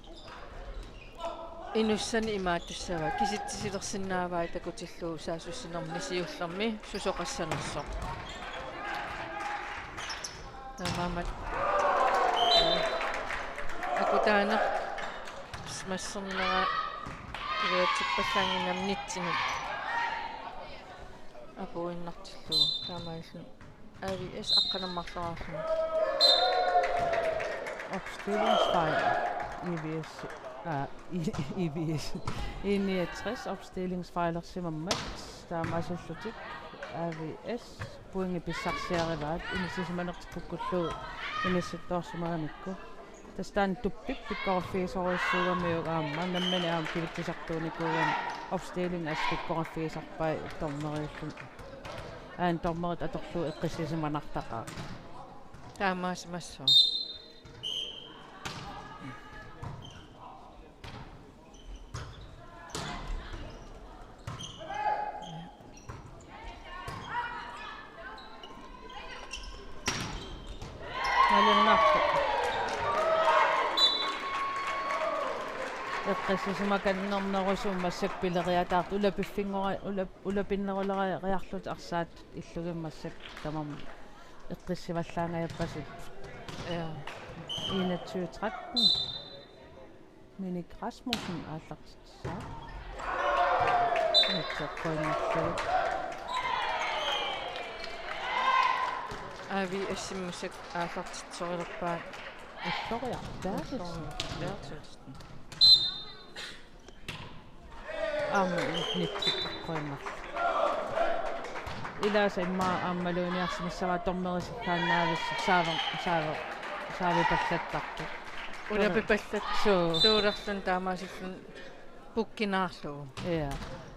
inussanik imaattussavaat. Kisitsisilersinnaavaat takutillugu saassussinermini siullermi susoqassanersoq. Taamaammat. Akutaaneq massernera iluatsippallaannginnami nitsinut apuinnartillugu taamaalilluni A V S aqqaneq-marloraarluni. Opstillingsfejl. I V S, ah, I-, I V S. I niogtres opstillingsfejlersimammat taamaasillutik A V S pointit pissarsiarivaat inissisimanertikkukkullu inissittoorsimagamikku. Tassa taanna Tuppip pikkoriffigisorujussuugamiuk aamma nammineq aamma kivitsisartuunikuugami opstilling assut pikkoriffigisarpai dommeriulluni. Aana dommerit atorlugu eqqissisimanartaqaaq. Taamaasimassaaq. Malunnarpoq. Eqqissisimakannernerusumik massakkut pileriataartut ulapiffinngora-, ulap-, ulapinneruleriarlutik arsaat illugit massakkut tamarmik eqqissivallaangajappasippoq. Ja. Enogtyve tretten. Minik Rasmussen aallartitsissaaq. Nitseqqoinnarlugu. A V S-imi massakkut aallartitsisorilerpaat. Ulloriartaat. Ulloriartaat. Aamma nitseqqoinnarlugu. Ilaasa immaqa aamma iluaniarsimassavaa dommerisigaannavissoq saaver-, saaver-, saavipallattartoq. Ulapipallat. Suu. Tuulerluni taamaasilluni pukkinaarlugu. Ja.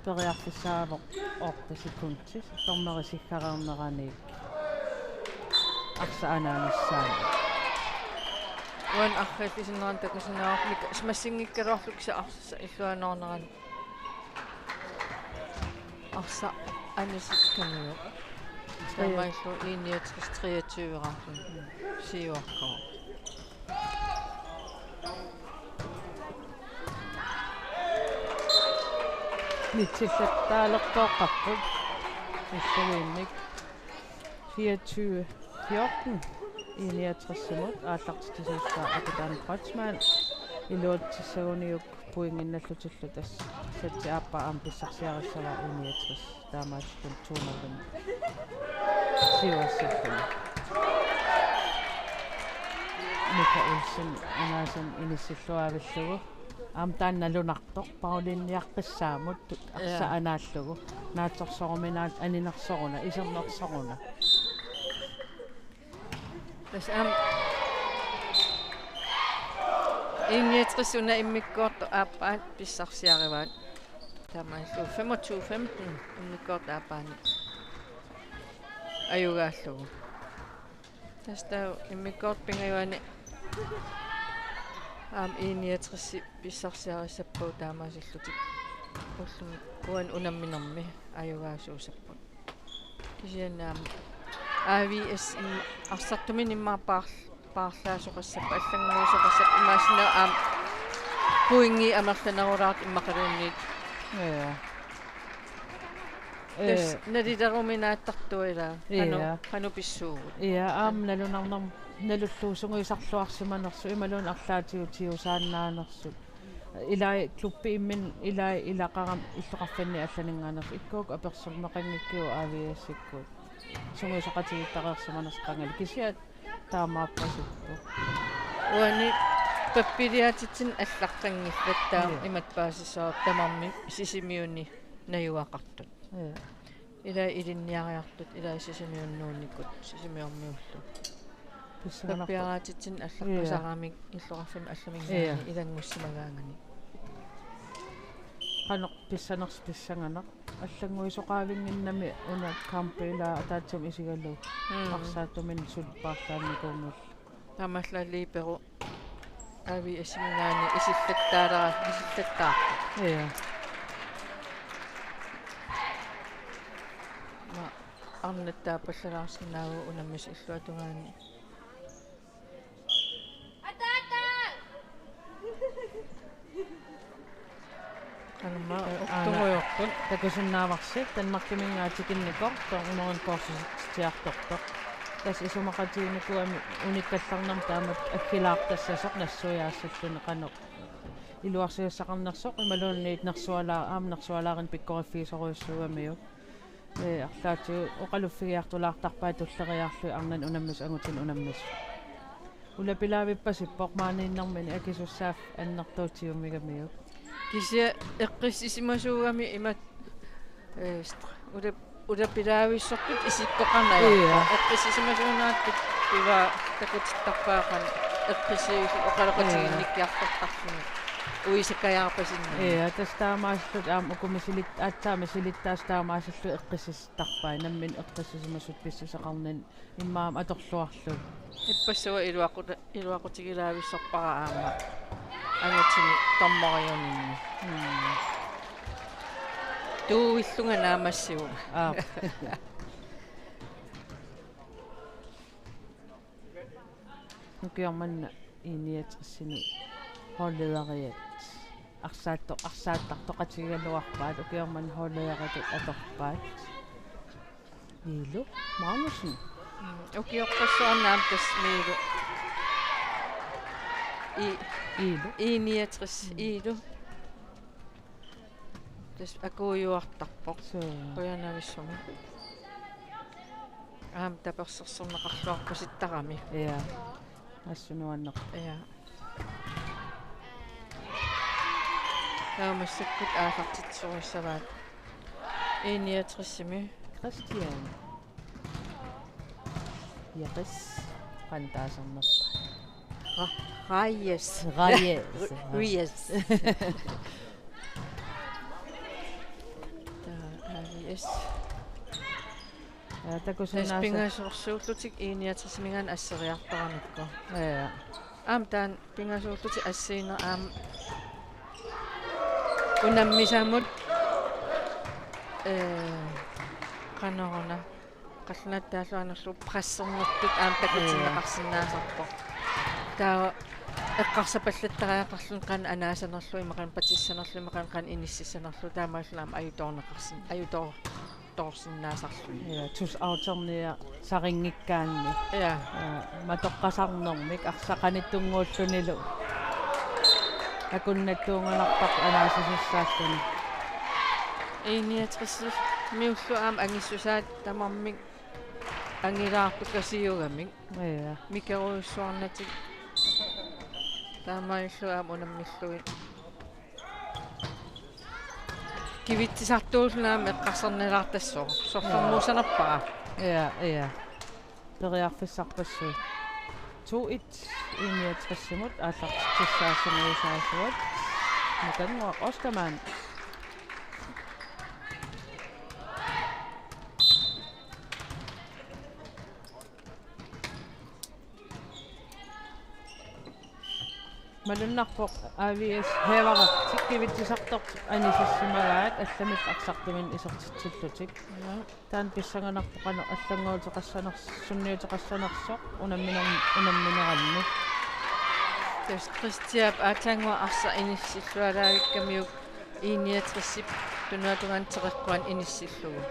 Periarfissaavoq otte sekundit. Dommerisigareerneraniit. Arsaq anaanissaanut. Uani arriillisinnerani takusinnaavara mik-, massinngikkaluarlugu kisianni arsaq illuanuarnerani. Arsaq anisikkaluarpoq. Taamaalilluni I niogtres treogtyve-raarluni. Siuakkoq. Nitsillattaalertooqqapput. Illugiinnik fireogtyve fjorten. I niogtres-imut aallartitsisuussaa Akutan Kreutzmann. Iluatsissaguniuk pointinnallutillu tassa. Satsi aappaa aamma pissarsiarissavaa I niogtres. Taamaattumik to nul-imik. Siuassalluni. Mika Olsen anaasan inissilluaavillugu. Aamma taanna nalunartoq Pauliiniaqqissaamut arsaq anaallugu. Naatsorsoruminaat aninersoruna, isernersoruna. Tassa aamma I niogtres una immikkoortoq aappaat pissarsiarivaat. Taamaalilluni femogtyve femten immikkoortoq aappaani ajugaallugu. Tassa taava immikkoortut pingajuanni aamma I niogtres pissarsiarissappagut taamaasillutik. Ullumi uani unamminermi ajugaasuussapput. Kisianni aamma A V S im-, arsartuminni immaqa paar-, paarlaasoqassappat, allannguisoqassappat, imaassinnaavoq aamma pointit amerlanerulaartut immaqaluunniit. Ja. Tassa, eh, nalileruminaattartoq ilaa. Qanoq, ja, qanoq pissuugut. Ja, aamma nalunarnerm-, nalullugu sungiusarluarsimanersut, imaluunniit arlaatigut tigusaannaanersut. Ilai klubbi imminut, ilai ilaqarami illoqarfinni allaninngaanneersut. Ikkukkut apersorneqanngikkigut A V S-ikkut. Sungiusoqatigiittareersimanersut qangali. Kisianni taamaappasippoq. Uani pappiliaatitsinni allaqqanngillat taama. Ja. Imatut paasissavarput tamarmik Sisimiuni najugaqartut. Ja. Ilai ilinniariartut, ilai Sisimiunnuunnikut, Sisimiormiullu. Pissanganarpoq. Pappiaraatitsinni allaqqasaramik, ja, illoqarfimmi allaminngaanniit, ja, ilanngussimagaanganik. Qanoq pissanersoq pissanganaq. Allannguisoqaavinnginnami una kampi ilaa ataatsimut isigalugu. Mm. Arsaattuminni suli paarlaannikuunngillat. Taamaallaat libero A V S-iminngaanniit isillattaalera-, isillattaarpoq. Ja. Ma-, arnat taapallalaarsinnaavagut unammisut illuatungaani. Aamma, aana, uktungujorput. Takusinnaavarsi Danmarkiminngaanniit tikinnikoq, taava unerunikoorsutsiartortoq. Tassa isumaqatiginikuugami unikkallarnermut taamatut aggilaartassasoq nassuiaassalluni qanoq iluarsiassaqarnersoq imaluunniit nersualaa-, aamma nersualaarineq pikkoriffigisorujussuugamiuk. Ee, arlaatigut oqaluffigiartulaartarpai tulleriiaarlugit arnanut unammisut angutinik unammisut. Ulapilaavippasippoq maaniinnermini akisussaaffik annertuutiumigamiuk. Kisianni eqqissisimasuugami imat-, ee, st-, ulap-, ulapilaavissortut isikkoqarneq ajorput. Ia. Eqqissisimasuunerattut pivaa takutittarpaa qanoq eqqissillugit oqaloqatiginnikkiartortarlugit. Uisakajaarpasinnagu. Ia, tassa taamaasillutik aamma uku misilit-, aatsaat misilittaasut taamaasillutik eqqissis- tarpai nammineq eqqissisimasut pissuseqarninni immaqa aamma atorluarlugu. Ippassuit iluaquta-, iluaqutigilaavissorpara aamma angutini dommeriuninni. Mm. Tuuillunga naammassivunga. Aap. Ukioq manna I niogtresimi holdlederiat arsaatto-, arsaattartoqatigigaluarpaat, ukioq manna holdlederitut atorpaat. Iilu Magnussen. Mm, ukiorpassuarni aamma tassa Miilu. I-, Iilu. I niogtres, mm, Iilu. Tassa akuujuartarpoq. Suu. Qujanavissumik. Aamma tapersersorneqarluarpasittarami. Ja. Assut nuanneq. Ja. Taava massakkut aallartitsorissavaat. I niogtresimi. Christian. Jeres. Qanoq taasarnerpaat? Ra-, Reyes. Reyes. Reyes. Taava Reyes. Ja, takusinnaasa-. Tassa pingasoorsuullutik I niogtresiminngaanniit asseriartaramikku. Ja. Aamma taanna pingasoorlutik assigineq aamma unammisamut, ee, qanoruna, qallunaatut taalluarnerlu pressernertut aamma takutinneqarsinnaasarpoq. Taava eqqarsapallattariaqarluni qanoq anaasanerlugu imaluunniit patissanerlugu imaluunniit qanoq inississanerlugu taamaalilluni aamma ajutoorneqarsin-, ajutoor-, toorsinnaasarluni. Ja, tusarterniasarinngikkaanni. Ja. Ja, matoqqasarnermik arsaq qanittunnguullunilu akunnattuunganartarpoq anaasisussaalluni. I niogtresimiullu aamma angissusaat tamarmik angilaartukasiugamik. Ja. Mikerujussuarnatik. Taamaalilluni aamma unammillugit. Kivitsisartuulluni aamma eqqarsarnilaartassooq. Sorlermuussanerpara. Ja, ja. Periarfissarpassuit. To et I niogtresimut aallartitsissaassumiusaasuat. Mukannguaq Ostermann. Malunnarpoq A V S Haveretti kivitsisartortut anisissimagaat allamillu arsartuminnik isertitsillutik. Ja. Taanna pissanganarpoq qanoq allannguuteqassanersoq, sunniuteqassanersoq unamminer-, unammineranni. Tassa Kristiap aatsaannguaq arsaq inissillualaavikkamiuk I niogtresip tunuatungaani teqeqquani inissillugu.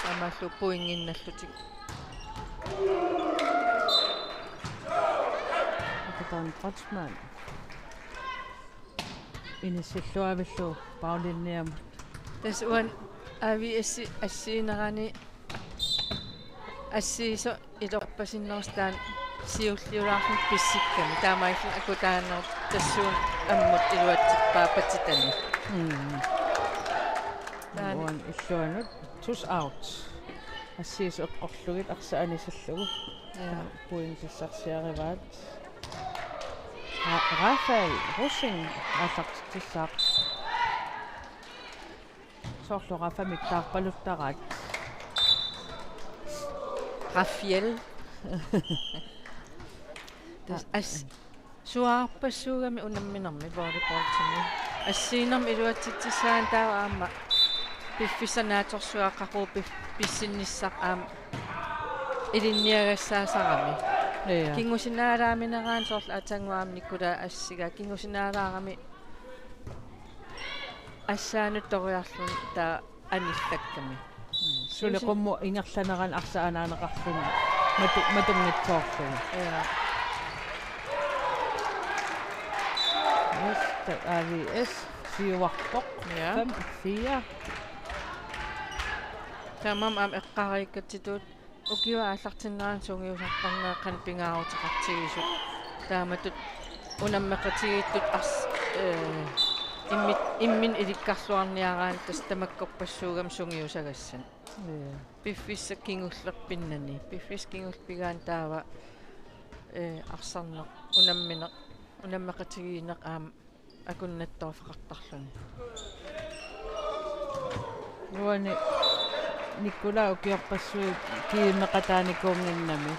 Taamaallu pointinnallutik. Taanna Kreutzmann. Inissilluavillugu baglinjemut. Tassa uani A V S assiginerani assigisoq ilorpasinnerusoq taanna siulliulaarluni pissikkami. Taamaalilluni akutaanerup tassuuna ammut iluatsippaa patitani. Mm. Taanna. Uani illuanut two out. Assigisoq eqqorlugit arsaq anisillugu. Ja. Pointit sassarsiarivaat. Ra-, Rafael Rosing aallartitsissaaq. Soorlu Rafa mittaarpaluttaraat. Rafael. Tassa as-, suaarpassuugami unamminermi volleyballtimi. Assiginermi iluatsitsissaani taava aamma piffissaq naatsorsuaq qaqugu pif-, pissinnissaq aamma ilinniagassaasarami. Ja. Kingusinaalaaminerani soorlu aatsaannguaq aamma Nikolai assigaa kingusinaalaarami assaanut toriarluni taava anillakkami. Suli qummut ingerlanerani arsaq anaaneqarluni matu-, matunngitsoorluni. Ja. Yes, taava A V S siuarpoq. Ja. Fem fire. Taamaammat aamma eqqaariikkatsitut ukiup aallartinnerani sungiusartarnerat qanoq pingaaruteqartigisut. Taamatut unammeqatigiittut ars-, ee, immi-, imminnut ilikkarluarniaraanni tassa tamakkorpassuugamik sungiusagassat. Ja. Piffissaq kingulleq pinnani. Piffissaq kingulleq pigaanni taava, ee, arsarneq, unammineq, unammeqatigiinneq aamma akunnattoorfeqartarluni. Uani Nikolai ukiorpassuit kiimeqataanikuunnginnami.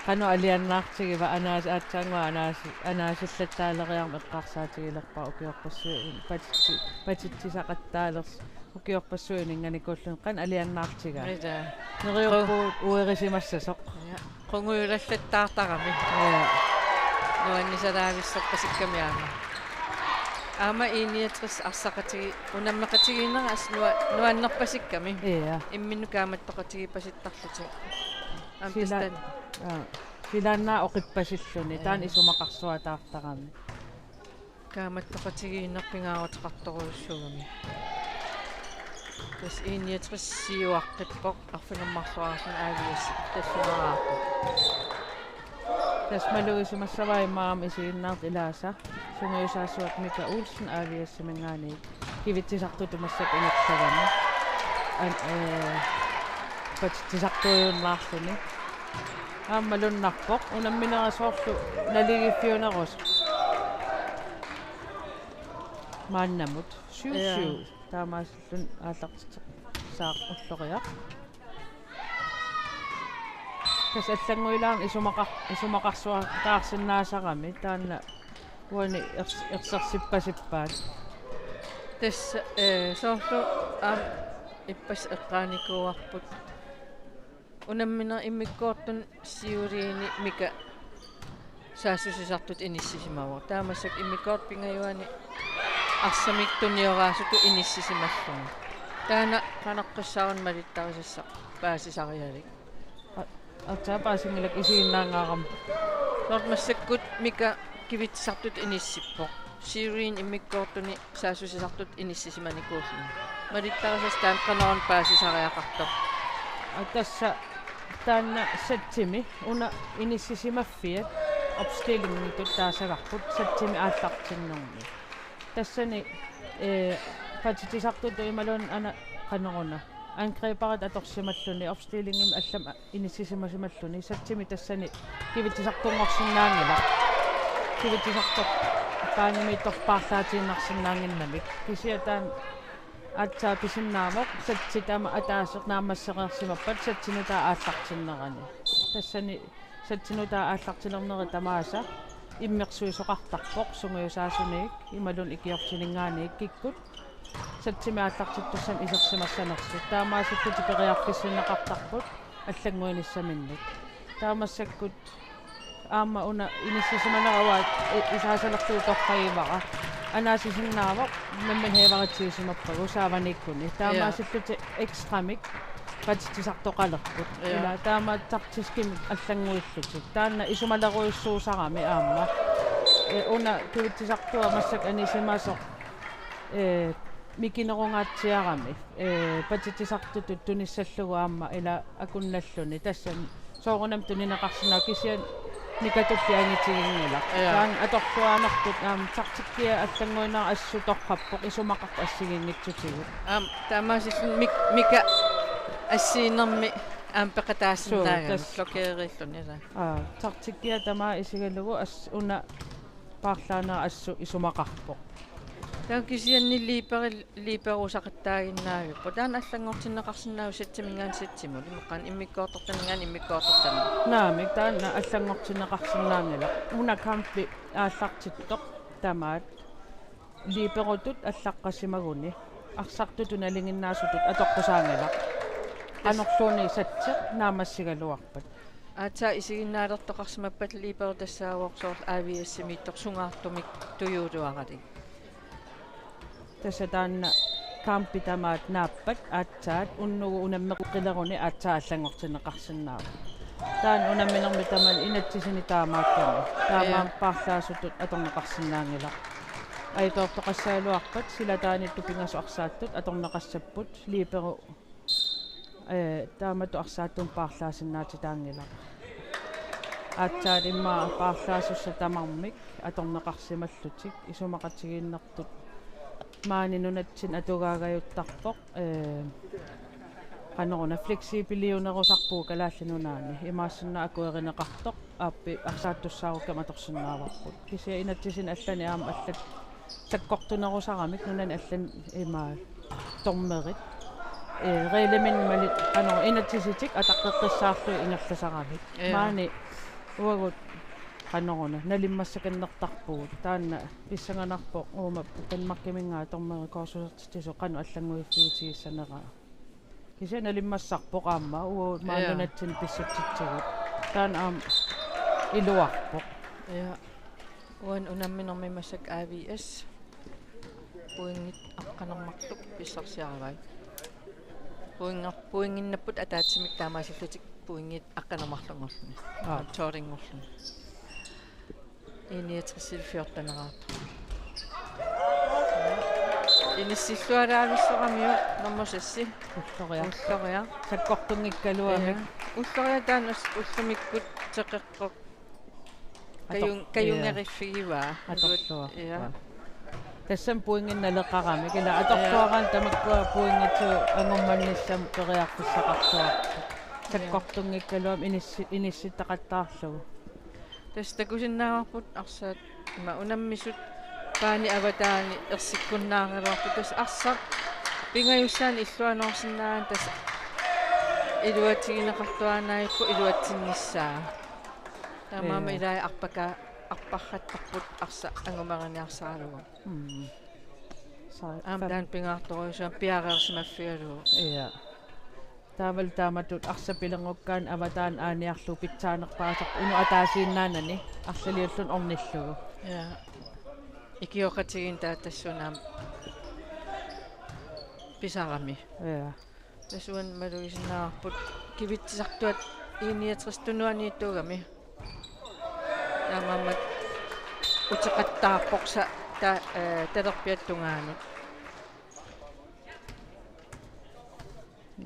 Qanoq alianaartigiva anaas-, aatsaannguaq anaas-, anaasillattaaleriarmat eqqarsaatigilerpara ukiorpassuit patitsi-, patitsisaqattaalersoq. Ukiorpassuit ininganikuulluni qanoq alianaartigaa. Ila. Neriuppugut uerisimassasoq. Ja. Qungujulallattaartarami. Ja. Nuannisalaavissorpasikkami aamma. Aamma I niogtres arsaqatigi-, unammeqatigiinnerat assut nua-, nuannerpasikkami. Ja. Imminnut kaammattoqatigiippasittarlutik. Aamma sila-, tastan. Ja. Silaannaap oqippasilluni. Ja. Taanna isumaqarsuataartarami. Kaammattoqatigiinneq pingaaruteqartorujussuugami. Tassa I niogtres siuaqqippoq, arfineq-marloriarluni A V S tallimaarpoq. Tassa malugisimassavara immaqa aamma isiginnaartut ilaasa. Sungiusaasuat Mika Olsen A V S-iminngaanniit kivitsisartutut massakkut ingerlagami. An-, ee, patitsisartuujunnaarluni. Aamma malunnarpoq, unamminera soorlu naligiiffiunerusoq. Maannamut. Syv syv. Ja. Taamaasilluni aallartitseqassaaq Ulloriaq. Tassa allannguilaarneq isumaqar-, isumaqarsuataarsinnaasarami, taanna uani ers-, ersersippasippaat. Tassa, ee, soorlu aamma ippassaq eqqaanikuuarput. Unamminerup immikkoortuni siuliini Mika saassussisartutut inissisimavoq. Taava massakkut immikkoortut pingajuanni arsamik tunioraassutut inissisimalluni. Taanna qanoq qissaaruni malittarisassaq paasisarialik? A-, aatsaat paasinngilakka isiginnaagaangama. Soorlu massakkut Mika kivitsisartutut inissippoq. Siuliini immikkoortuni saassussisartutut inissisimanikuulluni. Malittarisassaq taanna qanoruna paasisariaqartoq? Aa, tassa taanna satsimi una inissisimaffiat opstillingitut taasagarput satsimi aallartinnermi. Tassani, ee, patitsisartutut imaluunniit una qanoruna angriberit atorsimalluni opstillingimi allamik inissisimasimalluni satsimi tassani kivitsisartunngorsinnaanngilaq. Kivitsisartoq baanimiittoq paarlaatiinnarsinnaannginnamik. Kisianni taanna aatsaat pisinnaavoq satsi taama ataaseq naammassereersimappat satsinut aallartinnerani. Tassani satsinut aallartilernerit tamaasa immersuisoqartarpoq sungiusaasunik imaluunniit ikiortininngaanniit kikkut satsimi aallartittussamik isersimassanersut. Taamaasillutik periarfissinneqartarput allannguinissaminnut. Taava massakkut aamma una inissisimanera uanga i-, isaasalerlugu torragivara. Anaasisinnaavoq, nammineq hiivaritsigisimappagu saavaniikkuni. Ja. Taamaasillutik ekstramik patitsisartoqalerput. Ja. Ila taama taktiskimik allannguillutik. Taanna isumalerujussuusarami aamma. Ee, una kivitsisartua massakkut anisimasoq, ee, mikinerungaatsiarami, ee, patitsisartutut tunissallugu aamma ila akunnalluni. Tassami soorunami tunineqarsinnaavoq kisianni Mikatulli angitiginngilaq. Ja. Taanna atorluarnerput aamma taktikkia allannguinera assut torrappoq isumaqartut assigiinngitsutigut. Aamma taamaasilluni Mik-, Mika assigiinnermi aamma peqataasinnaagami. Suu, tassa. Blokeerilluni, ila. Aa, taktikkia tamaat isigalugu as-, una paarlaanera assut isumaqarpoq. Taava kisianni liberi-, liberosaqattaaginnaavipput. Taanna allanngortinneqarsinnaavoq satsiminngaanniit satsimut. Imaluunniit immikkoortortaminngaanniit immikkoortortamut. Naamik, taanna allanngortinneqarsinnaanngilaq. Una kampi aallartittoq tamaat liberotut allaqqasimaguni arsartutut nalinginnaasutut atoqqusaanngilaq. Qanorluunniit satseq naammassigaluarpat. Aatsaat isiginnaalertoqarsimappat libero tassaavoq soorlu A V S-imiittoq sungaartumik tujuuluaralik. Tassa taanna kampi tamaat naappat aatsaat unnugu unammeqqileruni aatsaat allanngortinneqarsinnaavoq. Taanna unamminermi tamanut inatsisini taamaakkami. Taamaammat, ja, paarlaasutut atorneqarsinnaanngilaq. Ajutoortoqassagaluarpat silataaniittut pingasut arsaattut atorneqassapput libero Ee, taamatut arsaattumik paarlaasinnaatitaanngilaq. Aatsaat immaqa paarlaasussat tamarmik atorneqarsimallutik isumaqatigiinnertut maani nunatsinni atugaagajuttarpoq, ee, qanoruna fleksibiliunerusarpugut Kalaallit Nunaanni. Imaassinnaavoq akuerineqartoq aappi arsaattussaarukkami atorsinnaavarput. Kisianni inatsisini allani aamma allat sakkortunerusaramik nunani allani ima dommerit, ee, reglementimik, qanoq, inatsisitik ataqqeqqissaarlugit ingerlasaramik. Ja. Maani uagut qanoruna nalimmassakannertarpugut. Taanna pissanganarpoq uuma Danmarkiminngaanniit dommerikkoorsusertitsisoq qanoq allannguiffigitigissavara. Kisianni nalimmassarpoq aamma uagut maani, ja, nunatsinni pissutsitsigut. Taanna aamma iluarpoq. Ja. Uani unamminermi massakkut A V S pointit aqqaneq-marluk pissarsiaravai. Pointer-, pointernapput ataatsimik taamaasillutik pointit aqqaneq-marlunngorluni. Aa. Tolvinngorluni. I niogtres fjorteneraarput. Inissilluaraavissoramiuk nummer seks. Ulloriaq. Ulloriaq. Sakkortunngikkaluamik. Ja. Ulloriaq taanna ullumikkut teqeqqoq. Kajun-, ator-, kajungeriffigivaa. Atorluarpaa. Ja. Tassami pointit naleqaramik. Ila atorluaraanni tamakkua pointit angummannissamut periarfissaqarluarput. Ja. Sakkortunngikkaluamik inissi-, inissittaqattaarlugu. Tassa takusinnaavarput arsaq ima unammisut paani avataani ersikkunnaaraluarput, tassa arsaq pingajussaani illuanoorsinnaanani tassa iluatsigineqartuaannarpoq iluatsinnissaa. Taamaammat, ja, ilai arpakka-, arparrattarput arsaq angumeriniarsaralugu. Mm. Sai-, aamma fem-, taanna pingaartorujussuaq piareersimaffigalugu. Ja. Taavalu taamatut arsaq pilerngukkaanni avataani aaniarlugu pitsaanerpaasarpoq inuk ataasiinnaanani arlaliulluni ornillugu. Ja. Ikioqatigiinni taava tassuuna aamma pisarami. Ja. Tassa uani malugisinnaavarput Kivitsisartuat I niogtres tunuaniittuugami. Taamaammat uteqattaarpoq sa-, ta-, eh, talerpiata tungaanut.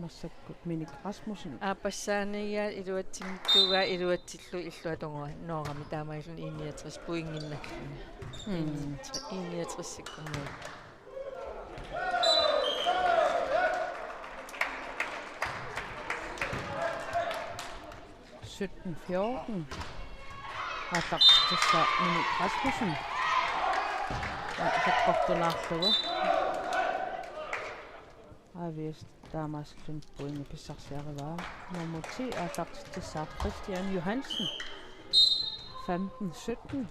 Massakkut Minik Rasmussen. Aappassaaniigaat iluatsinngitsuugaat iluatsillugu illuatungua noorami taamaalilluni I niogtres pointinnarluni. Mm. I niogtres-ikkunni. Sytten fjorten. Aallartittussaavoq Minik Rasmussen. Ja, sakkortunaarlugu. Avias taamaasilluni pointit pissarsiarivaa. Nummer ti aallartittussaavoq Christian Johansen. Femten sytten.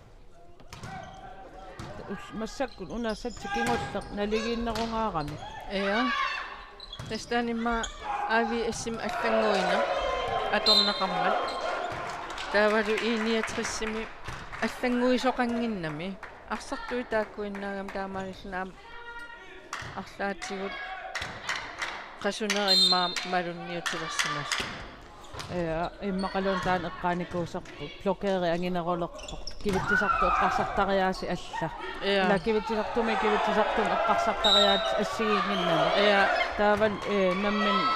Ul-, massakkut una sætti kingulleq naligiinnerungaarami. Ja. Tassa taanna immaqa A V S-imi allannguineq atorneqarmat. Taavalu I niogtres-imi allannguisoqannginnami. Arsartui taakkuinnaagami taamaalilluni aamma arlaatigut qasuneq immaqa malunniutilersimasoq. Ja, immaqaluunniit taanna eqqaanikuusarput. Blokeri anginerulerpoq. Kivitsisartut eqqarsartariaasii alla. Ja. Ila Kivitsisartumi, Kivitsisartumi eqqarsartariaatsit assigiinnginnami. Ja. Taavalu, eh, nammineq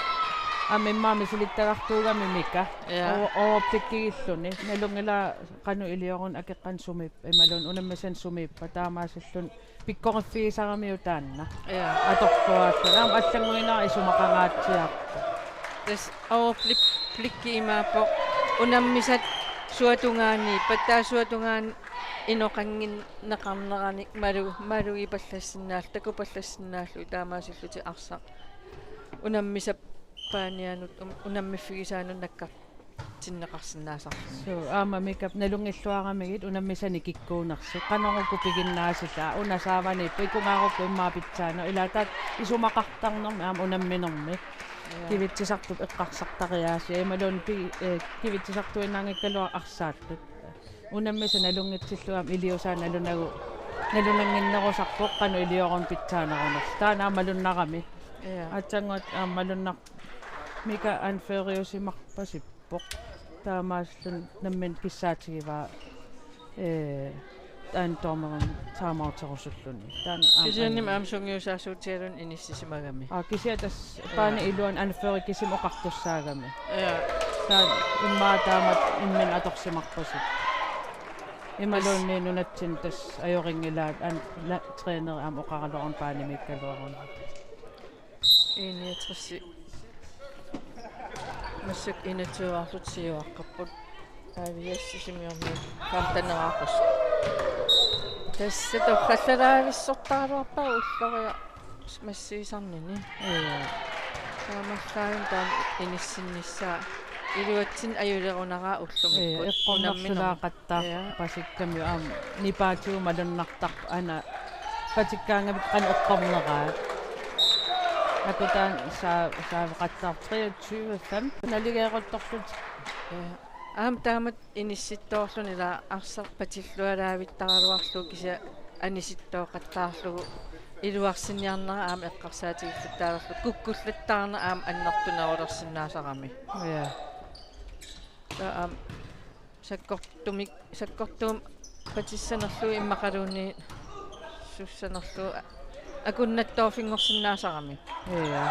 aamma immaqa misilittagartuugami Mika. Ja. Over-, overblikkigiilluni. Nalunngilaa qanoq ilioruni akeqqanik sumiippat. Imaluunniit unammisanik sumiippat. Taamaasilluni pikkoriffigisaramiuk taanna. Ja. Atorluarlugu. Aamma allannguinera isumaqangaatsiarpoq. Tassa overblik-, blikki imaappoq unammisat suatungaaniippat, taava suatungaani inoqannginneqarneranik malu-, malugipallassinnaallutik, takupallassinnaallutik taamaasillutik arsaq unammisap paanianut, um, unammiffigisaanut nakkar-, tinneqarsinnaasarluni. Suu, aamma Mikap nalunngilluaramigit unammisanik ikkuunersut. Qanorooq piginnaasilluni, una saavaniippoq, ikungaarukkit immaqa pitsaaneq. Ila taanna isumaqartarnermi aamma unamminermi. Ja. Kivitsisartup eqqarsartariaasii. Imaluunniit pi-, eh, Kivitsisartuinnaanngikkaluarluni arsaallutik. Unammisaq nalunngitsilluni aamma iliuusaa nalunagu, nalunannginnerusarpoq qanoq ilioruni pitsaanerunersoq. Taanna aamma malunnarami. Ja. Aatsaannguaq aamma malunnar-, Mika anføreriusimarpasippoq. Taamaasilluni nammineq kissaatigivaa, eh, taanna dommerimik timeouterusulluni. Taanna aamma kisianni aamma sungiusaasuutigalugu inissisimagami. Aa, kisianni tassa, ja, paani iluani anføreri kisimi oqartussaagami. Ja. Taanna immaqa taamatut imminut atorsimarpasippoq. Imaluunniit nunatsinni tassa ajorinngilaa an-, la-, træneri aamma oqaraluaruni paanimiikkaluaruni. I niogtres. Massakkut enogtyve-arlutik siuaqqapput. A V S Sisimiormiut femten-erarput. Tassa torrallalaavissortaraluarpaa Ulloriaq massiisarnini. Ja. Taamaallaat taanna inissinnissaa. Iluatsinneq ajulerunaraa ullumikkut. Ja, eqqornerlulaaqattaarpasikkami aamma nipaatigut malunnartarpoq, aana patikkaangamik qanoq eqqorneraat. Akutaani saa-, saaveqattaarpoq treogtyve femten naligeeruttorlutik. Ja. Aamma taamatut inissittoorluni ila arsaq patillualaavittaraluarlugu kisianni anisittooqattaarlugu iluarsiniarnera aamma eqqarsaatigilluttaalerlugu kukkullattaarneq aamma annertunerulersinnaasarami. Ja. Taava aamma sakkortumik, sakkortuumik patissanerlugu immaqaluunniit sussanerlugu akunnattoorfinngorsinnaasarami. Ja.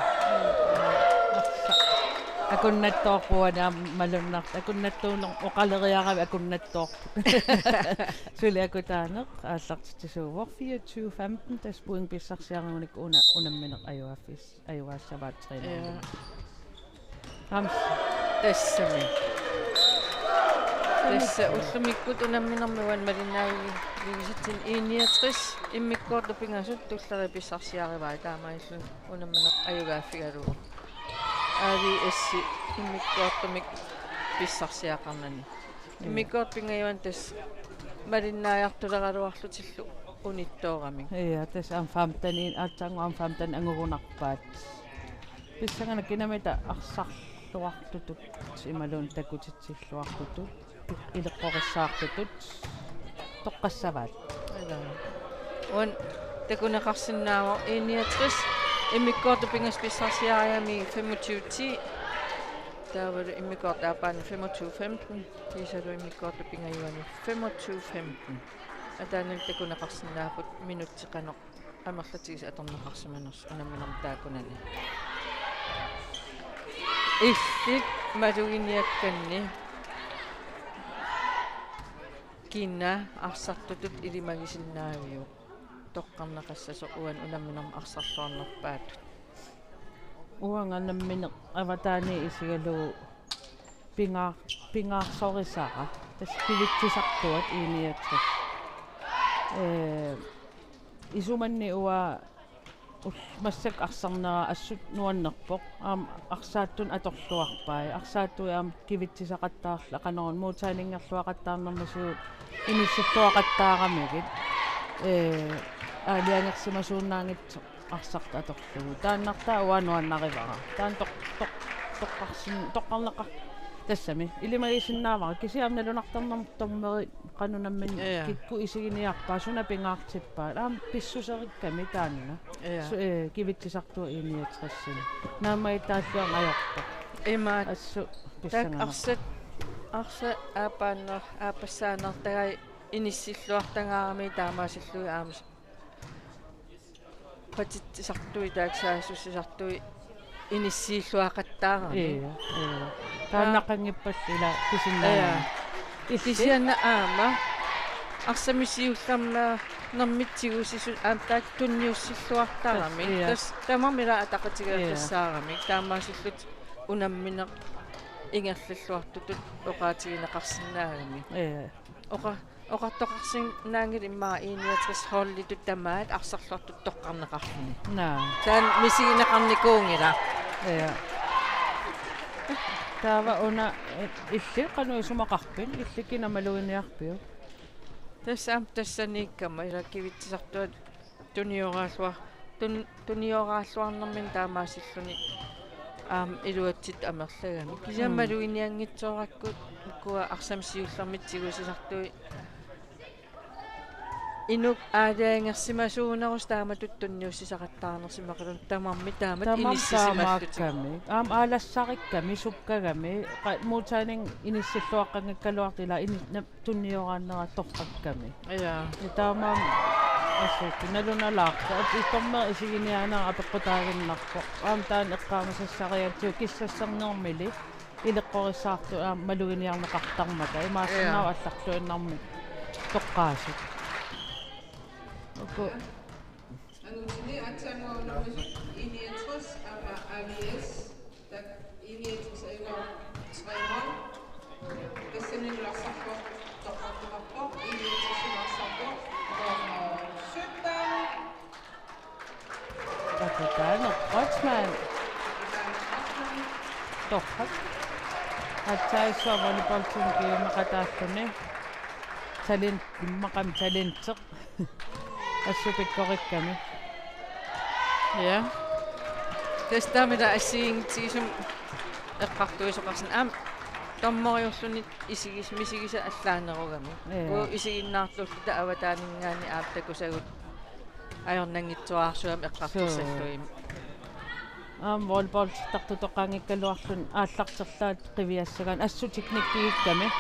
Akunnattoorpuani aamma malunnartoq. Akunnattuuneq oqaleriarami akunnattoorpoq. Suli akutaaneq aallartitsisuuvoq fireogtyve femten, tassa point pissarsiariunikku una unammineq ajuaaffis-, ajugaassavaat tredive. Ja. Aamma. Tassami. Tassa ullumikkut unamminermi uani malinnaavigisatsinni I niogtres immikkoortut pingasut tulleriit pissarsiarivai taamaalilluni unammineq ajugaaffigalugu. A V S immikkoortumik pissarsiaqarnani. Immikkoortut pingajuanni tassa malinnaajartuleraluarlutillu unittooramik. Ja, tassa aamma femten, aatsaannguaq aamma femten angugunarpaat. Pissanganaq kinamita arsarluartutut imaluunniit takutitsilluartutut, ileqqorissaartutut toqqassavaat. Ilaa. Uani takuneqarsinnaavoq I niogtres immikkoortut pingasut pissarsiarigamiuk femogtyve ti. Taavalu immikkoortut aappaannut femogtyve femten. Kiisalu immikkoortut pingajuanni femogtyve femten. Ataanimi takuneqarsinnaapput minutsit qanoq amerlatigisut atorneqarsimanersut unamminermi taakkunani. Illit maluginiakkanni kina arsartutut ilimagisinnaaviuk toqqarneqassasoq uani unamminermi arsarluarnerpaatut? Uanga nammineq avataani isigalugu pingaa-, pingaarsorisara. Tassa kivitsisartuat I niogtres. Ee, isumanni uanga ul-, massakkut arsarnera assut nuannerpoq. Aamma arsaattunik atorluarpai. Arsaattuit aamma kivitsisaqattaarlugit qanoruna modtageninngorluaqattaarnermisigut inissilluaqattaaramigit. Ee, aalajangersimasuunnaanngitsoq arsartut atorlugu. Taannartaa uanga nuannarivara. Taanna toq-, toq-, toqqarsin-, toqqarneqa-, tassami ilimagisinnaavara. Kisianni aamma nalunartarnermut dommeri qanoq nammineq, ja, kikkut isiginiarpaat, suna pingaartippaat. Aamma pissuserikkami taanna. Ja. Su-, ee, kivitsisartuat I niogtres-inik. Naammagittaalluarneq ajorpoq. Imaat. Assut. Taakku pissanganaq. Arsat, arsat aappaannar-, aappassaanertagai inissilluartagaaramigit taamaasillugit aamma patitsisartui taakku saassussisartui inissiilluaqattaaramik. Ii, ii. Taannaqanngippallu ila kisinnaanermik. Ii. Illit? Kisianni aamma arsamik siullermeernermik tigusisut aamma taakku tunniussilluartaramik. Ii. Tassa tamarmik ila ataqatigiiaqqissaaramik. Ii. Taamaasillutik unammineq ingerlalluartutut oqaatigineqarsinnaagamik. Ii. Oqa-, oqartoqarsinnaanngilaq immaqa I niogtres holditut tamaat arsarluartutut toqqarneqarluni. Naa. Taanna misigineqarnikuunngilaq. Ja. Taava una, eh, illit qanoq isumaqarpit, illit kina maluginiarpiuk? Tassa aamma tassaniikkama ila kivitsisartuat tunioraalluar-, tun-, tunioraalluarnermini taamaasilluni aamma iluatsitut amerlagamik. Kisianni, mm, maluginianngitsoorakku ukua arsamik siullermik tigusisartui inuk aalajangersimasuunerusut taamatut tunniussisaqattaanersimaqiluunniit tamarmik taamatut. Tamarmik inissisimallutik. Taamaakkami. Aamma aalassarikkami, sukkagami, qa-, modtagning inissilluaqqanngikkaluartoq ila ini-, na-, tunnioraannera torrakkami. Ja. Ja, taamaammat assut nalunalaarpoq. At ittormeer isiginiaanera apeqqutaaginnarpoq. Aamma taanna eqqaamasassarigatsigu kissassernermili ileqqorissaartut aamma maluginiarneqartarmata. Imaassinnaavoq, ja, allarluinnarmik toqqaasut. Uku. Angutsini aatsaannguaq unammisut I niogtres aamma A V S. Tak, I niogtres ajugaavoq tre nul. Tassanilu arsarluartut toqqartugarput, I niogtres arsarluartut nummer sytten. Kapitaani Kreutzmann. Kapitaani Kreutzmann. Torrak. Aatsaat issuaa volleyballtinik kiiumeqataalluni. Talent, immaqami talenteq. Assut pikkorikkami. Ja. Tassa taamaallaat assigiinngitsunik eqqartuisoqarsinnaavoq. Aamma dommeriulluni isigis-, misigisat allaanerugami. Ja. Uagut isiginnaarluta avataaninngaanniit aamma takusagut ajornanngitsuararsuarmik eqqartussallugit. Suu. Aamma volleyballittartut toqqaanngikkaluarluni aallarterlaat qiviassagaanni assut teknikkigikkami. Ja.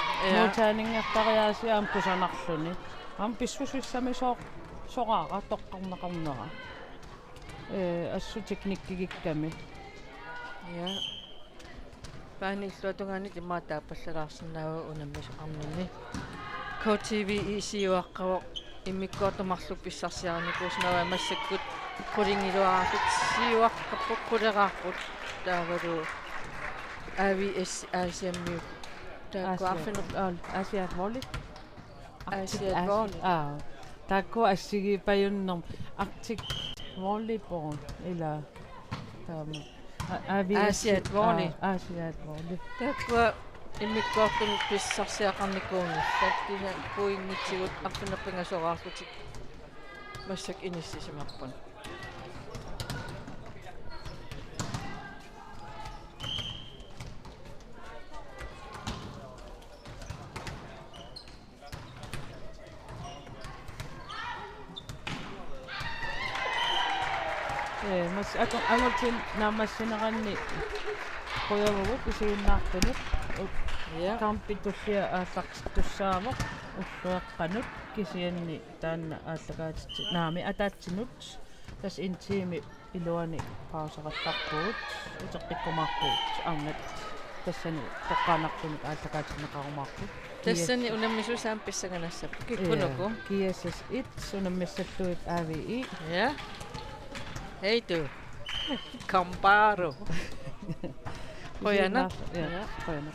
Modtageninngortariaaseq aamma kusanarluni. Aamma pissusissami soo-, soraara toqqarneqarnera. Ee, assut teknikkigikkami. Ja. Paani illuatungaani immaqa taapallalaarsinnaavoq unammisaqarnini. K T V E siuaqqavoq immikkoortut marluk pissarsiarinikuusimavaat massakkut qulingiluaarlutik siuaqqapput quleraarput taavalu A V S Asiamiut taakku Asiat, arfineq- aa, Asiat Volley. Arctic Asiat Volley. Aa, taakku assigiippajunnermut Arctic Volleyball ila taama. A-, A V S, Asiat Volley. Aa, Asiat Volley. Taakkua immikkoortut pissarsiaqarnikuunngillat. Tassa pointitsigut arfineq-pingasoraarlutik massakkut inissisimapput. Ee, mas-, aku-, angutit naammassineranni qujavugut pisiinnaartunut. U-, ja. Kampit tulliat aallartittussaavoq ulluaqqanut kisianni taanna aallakaatitsi-, naami ataatsinut tassa en time iluani pauserallarpugut, uteqqikkumaarpugut, arnat tassani toqqaannartumik aallakaatinneqarumaarput. Tassani unammisut aamma pissanganassapput. Kikkunuku? Ee, G S S et, unammissallugit A V E. Ja. Hej du. Komparo. Qujanaq. Ja, ja. Qujanaq.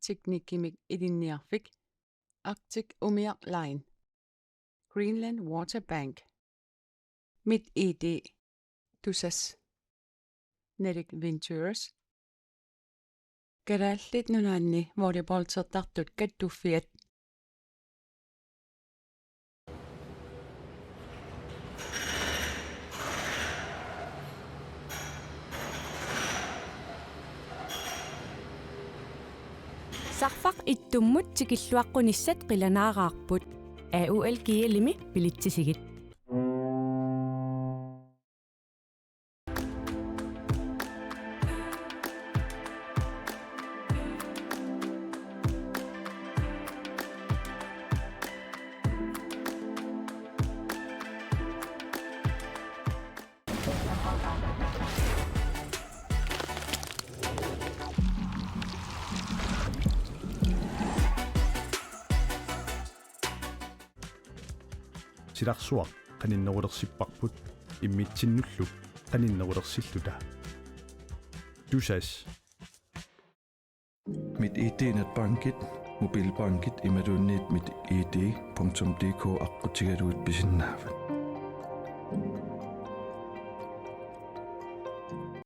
Teknikkimik ilinniarfik, Arctic Umiaq Line, Greenland Water Bank, MitID, Tusass, Nordic Ventures, Kalaallit Nunaanni volleyballtertartut kattuffiat. Sarfaq ittummut tikilluaqqunissat qilanaaraarput. A U L G L-imi bilitsisigit. Silarsuaq qaninnerulersipparput immitsinnullu qaninnerulersilluta. Tusass. MitID netbankit, mobilbankit imaluunniit mit I D punktum D K aqqutigalugit pisinnaavat.